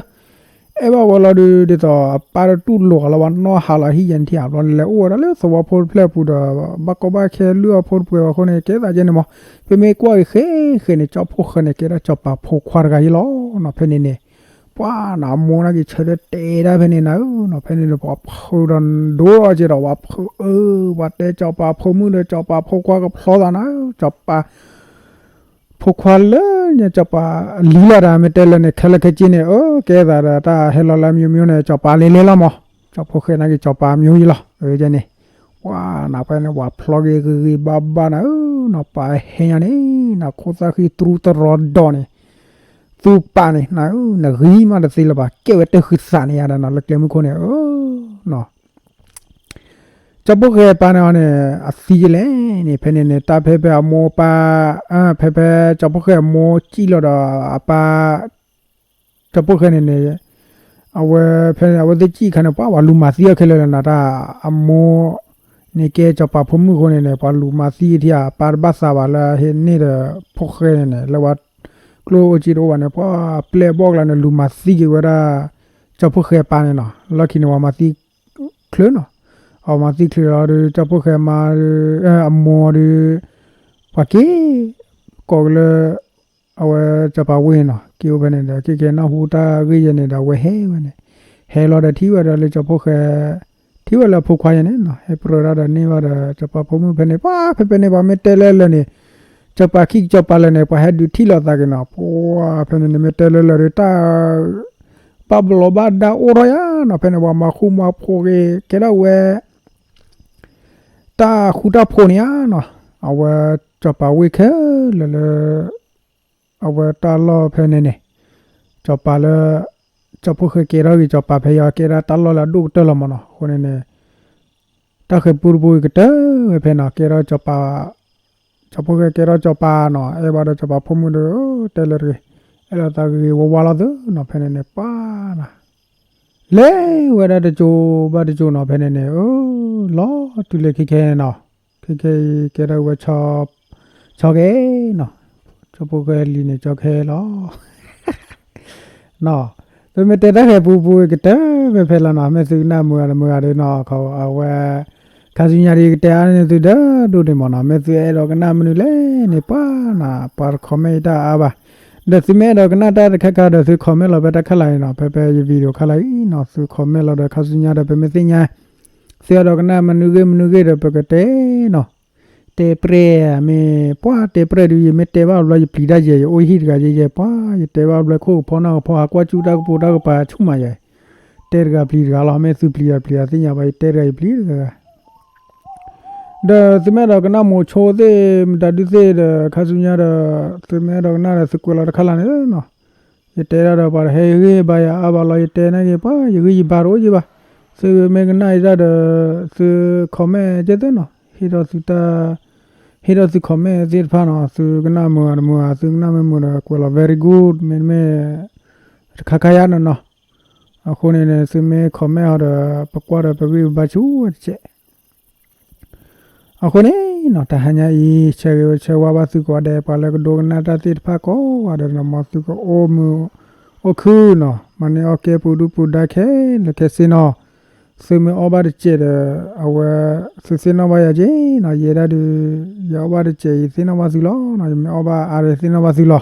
အဲၣ်ဘၣ်ဝဲလီၤဒုး ဒ်သိးအပၢ်တတူၢ်လိာ်အီၤလီၤ ပှၤနီၢ်ဟးလီၤဟံၣ်ယဲန့ၣ်ထံၣ် ဘျီန့ၣ် လဲၤအိၣ်ဝဲဒၣ်လၢသဝီဖိတဖျၢၣ်အပူၤဒီး ဘၣ်ကီဘၣ်ခဲလုၢ်အီၣ်ဖိတပှဲၤအဃိန့ၣ် ကဲသးကဲန့ၣ်မး ပမ့ၢ်ကွၢ်က့ၤဃဲဃဲန့ၣ် စီၤဖိဃဲန့ၣ် ကဲဒၣ်စီၤပၤဖိခွါတဂၤယ့လီၤနီၤ ဖဲန့ၣ်န့ၣ် ပှၤနၤအမိၢ်န့ၣ်က့ၤဆၢထၢၣ်တဲဒၣ်ဖဲန့ၣ်နၤဧၢနီၤ ဖဲန့ၣ်န့ၣ် ပှၤဖုးဒီးဒိၣ်အီၤက့ၤဒီး ပှၤဖုးအၢ ပှၤတဲစီၤပၤဖိမုၣ်ဒီးစီၤပၤဖိခွါကဖျီသးနၤဧၢ စီၤပၤ ဖိခွါလၢညါ စီၤပၤလံၤလီၤဒီး မ့ၢ်တဲလၢန့ၣ် ခဲလၢာ်ခဲဆ့န့ၣ် အၢ ကဲသးဒီးတၢ်ဟဲလီၤလၢအမျိုးမျိုးန့ၣ် စီၤပၤလဲၤလဲၤလီၤမး, စီၤဖိဃဲန့ၣ်က့ၤစီၤပၤမျိုးယ့လီၤ အၢ ကဲန့ၣ်, ပှၤနၤဖဲန့ၣ် ပှၤဖျီက့ၤဂ့ၤဂ့ၤဘၣ်ဘၣ်နၤဧၢနီၤ ပှၤဟဲညါန့ၣ် နခိၣ်သၣ်ဃံတြူတရီဒီးန့ၣ် သူပာ်န့ၣ် နၤဧၢ နဂံၢ်မးတသ့လၢၤဘၣ် ကဲဝဲတၢ်ဃုသးန့ၣ်ယါဒီးနီၤ လၢကျဲမုၢ်ခိၣ်န့ၣ် အၢ နီၤ စီၤဖိဃဲအပၢ်န့ၣ်အီၤန့ၣ် အသံယလဲၣ်န့ၣ် ဖဲန့ၣ်န့ၣ် တၢ်ဖဲဖဲအမိၢ်ပၢ် ဖဲဖဲစီၤဖိဃဲအမိၢ်စံၣ်လီၤဒီးအပၢ် စီၤဖိဃဲန့ၣ်န့ၣ် အဝဲဖဲန့ၣ် အဝဲသ့ၣ်စံၣ်ခါန့ၣ် ပှၤ ပှၤလူၤမၤသံအီၤခဲလၢာ်လီၤနီၤ တၢ်အမိၢ်န့ၣ်ကဲစီၤပၤဖိမုၣ်အဃိန့ၣ်န့ၣ် ပှၤလူၤမၤသံထံၣ်အပၢ်တဘၣ်သးဘၣ်လၢဟဲန့ၢ်ဒီးဖိဃဲန့ၣ်န့ၣ် လၢပှၤကျိၣ်အိၣ်စ့တအိၣ်ဘၣ်န့ၣ် ပှၤပျဲၢ်အဘီၣ်ကျါန့ၣ် လူၤမၤသံက့ၤဝဲဒၣ် စီၤဖိဃဲအပၢ်န့ၣ်နီၤ လီၢ်ခံန့ၣ် ပှၤမၤသံချုးနီၤ အမၤသံချုးလီၤဒီး စီၤဖိဃဲမါ အမိၢ်ဒီး ပှၤက့ၤ ကိးက့ၤလၢ အဝဲစီၤပၤဝ့ၢ်နီၤ က့ၤအိၣ်ဖဲန့ၣ်ဒီး က့ၤက့ၤနၢ်ဟူတၢ်ဂ့ၢ်ယဲန့ၣ်ဒီး အဝဲဟဲဝဲန့ၣ် ဟဲလီၤဒီးထံၣ်ဝဲဒီးလၢစီၤဖိဃဲ ထ ထံၣ်ဝဲလၢအဖိခွါယဲန့ၣ်နီၤ ဟဲပြၢဒၣ်ဒီးန့ၢ်ဘၣ်ဒီး စီၤပၤဖိမုၣ်ဖဲန့ၣ် ပှၤဖဲဖဲန့ၣ် ပှၤမ့ၢ်တဲလၢလၢာ်န့ၣ် စီၤပၤခံကစီၤပၤလၢာ်န့ၣ် ပှၤဟဲဒုးထံၣ်လိာ်သးက့ၤနီၤ ပှၤဖဲန့ၣ်န့ၣ် မ့ၢ်တဲလၢလၢာ်ဒီး တၢ် ဘၣ်ဘျီးဘၣ်ဒါအိၣ်ထီၣ်ယါနီၤ ဖဲန့ၣ် ပှၤမၤဃူမၤဖိးက့ၤ ကဲထီၣ်ဝဲ တၢ်ဃူတၢ်ဖိးန့ၣ်ဧါနီၤ အဝဲ စီၤပၤဝ့ၢ်ခဲလၢာ်လၢ အဝဲတၢ်လီၢ်ဖဲန့ၣ်န့ၣ် စီၤပၤလၢ စီၤဖိၣ်ဃဲကဲထီၣ်က့ၤစီၤပၤဖဲအံၤ ကဲဒၣ်တၢ်လီၢ်လၢအဒိၣ်ကတၢၢ်လီၤမးနီၤ အဃိန့ၣ်န့ၣ် တၢ်ဃဲၤပူတပူကတၢၢ်ဝဲဖဲနီၤ ကဲထီၣ်စီၤပၤ စီၤဖိၣ်ဃဲကဲထီၣ်စီၤပၤနီၤ အဲၣ်ဘၣ်ဒီးစီၤပၤဖိမုၣ်ဒီး တဲလၢတဂ့ၤ အဲၣ်လိာ်သးဂ့ၤဂ့ၤဝါဝါလီၤသုနီၤ ဖဲန့ၣ်န့ၣ် ပှၤနီၤ လဲၤဝဲဒၣ်တကၠိဘၣ်တကၠိနီၤ ဖဲန့ၣ်န့ၣ် အၢ လီၤတုၤလၢခဲခဲနီၤ ခဲခဲအံၤကဲထီၣ်ဝဲ ဆီကဲနီၤ စီၤဖိၣ်ဃဲလံန့ၣ် ဆီခဲလီၤ နီၤ ပမ့ၢ်တဲတၢ်ဃဲၤပူပူကတၢၢ်ဖဲဖဲလီၤနီၤ မ့ၢ်သုကနၣ်မုာ်ဂ့ၤတမုာ်ဂ့ၤဒီးနီၤ အဝဲ ခါဆူညါဒီးကတဲအါန့ၢ်သုဒီးဒိၣ်န့ၣ်မးနီၤ မ့ၢ်သုအဲၣ်ဒိးကနၣ်မနုၤလဲၣ်န့ၣ် ပှၤနီၤ ပှၤတ comment တၢ်အါဘၣ် ဒီးသုမ့ၢ်အဲၣ်ဒိးကနၣ်တၢ်တခါခါဒီးသု comment လီၤဖဲတၢ်ခါလာ်အံၤနီၤ ဖဲဖဲယ video ခါလာ်အံၤနီၤ သု comment လီၤဒီးခါဆူညါဒီး ပမ့ၢ်သ့ၣ်ညါ သုအဲၣ်ဒိးကနၣ်မနုၤဂ့ၢ်မနုၤဂ့ၢ်ဒီး ပကတဲနီၤ တဲပြဲၢ် မ့ၢ်ပှၤတဲပြဲၢ်ဒုး ယမ့ၢ်တဲဘၣ်ဘျီ ယပျံၤတၢ်ယဲ ယအိၣ်ဟံၣ်တဂၤယဲယဲ ပှၤယတဲဘၣ်ဘျီ ခိၣ်ကဖီနၢ်ကဖီ ဟးကွၢ်စူၣ်တၢ်ကပိာ်တၢ်ကပၤဆူၣ်မးယဲ တဲတဂၤပျံၤတဂၤလီၤ မ့ၢ်သုပျံၤဒီးပျံၤတဂၤသ့ၣ်ညါဘၣ် ယတဲတဂၤယပျံၤတဂၤ ဒီးသုမ့ၢ်အဲၣ်ဒိးကနၣ်မိၤဆိသ့ၣ် မတၤဒုသ့ၣ်ဒီး ခါဆူညါဒီး သုမ့ၢ်အဲၣ်ဒိးကနၣ်ဒီး သုကွဲးလီၤတခါလာ်န့ၣ်နီၤ ယတဲဒၣ်ဒီး ပှၤတဟဲဂံၢ်ဘါယၤအါဘၣ်လီၤ ယတဲနာ်က့ၤ ပှၤယဂံၢ်ယဘါတအိၣ်ယံၤဘၣ် သုမ့ၢ်ကနၣ်ယတၢ်ဒီး သု comment ကဲသ့နီၤ ဟ့ၣ်ထီၣ်သုတၢ် ဟ့ၣ်ထီၣ်သု comment သ့ၣ်တဖၣ်နီၤ သုကနၣ်မုာ်ဧါတမုာ်ဧါ သုကနၣ်မ့ၢ်မုာ်ဒီး ကွဲးလီၤ very good မ့တမ့ၢ် တခါခါယါနီၤနီၤ အဃိန့ၣ်န့ၣ် သုမ့ၢ် comment အီၤဒီး ပကွၢ်ဒီးပဂံၢ်ပဘါဆူၣ်ဝဲတကဲး အဃိန့ၣ်နီၤ တဟါညါအံၤ ဆၢဂ့ၤဝဲဆၢဝါဘၣ်သုကိးဂၤဒဲး ပှၤလၢကဒိကနၣ်တၢ်သ့ၣ်တဖၣ်ကိးဂၤဒဲးနီၤ မ်သုကအိၣ်မုာ် အိၣ်ခုၣ်နီၤ မၤန့ၢ်အီၣ်ကဲပူၤဒုၣ်ပူၤဒါခဲလၢာ်ခဲဆ့နီၤ သုမ့ၢ်အီၣ်ဘၣ်တစဲးဒီး အဝဲ သုသ့ၣ်နီၣ်ဘၣ်ယၤက့ၤနီၤ ယဲဒၣ်ဒုး ယအီၣ်ဘၣ်တစဲး ယသ့ၣ်နီၣ်ဘၣ်သုလီၤနီၤ ယမ့ၢ်အီၣ်ဘၣ်အါဒီး ယသ့ၣ်နီၣ်ဘၣ်သုလီၤ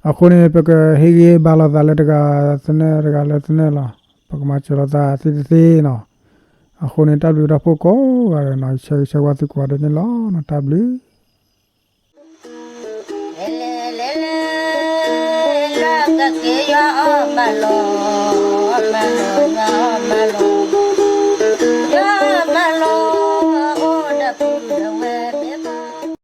အဃိန့ၣ် ပကဟ့ၣ်ဂံၢ်ဟ့ၣ်ဘါလိာ်သးလၢတဂၤသနၢၣ်တဂၤလၢသနၢၣ်လီၤ ပကမၤစၢၤလိာ်သးသ့တသ့နီၤ အဃိန့ၣ် တၢ်ဘျုးတၢ်ဖှိၣ်ကိးဂၤဒဲးနီၤ ယဆၢဂ့ၤဆၢဝါသုကိးဂၤဒဲးန့ၣ်လီၤ တၢ်ဘျုး လၢကက့ယွၤအီၣ်မၤလိာ် မၤလိာ်ယွၤအီၣ်မၤလိာ်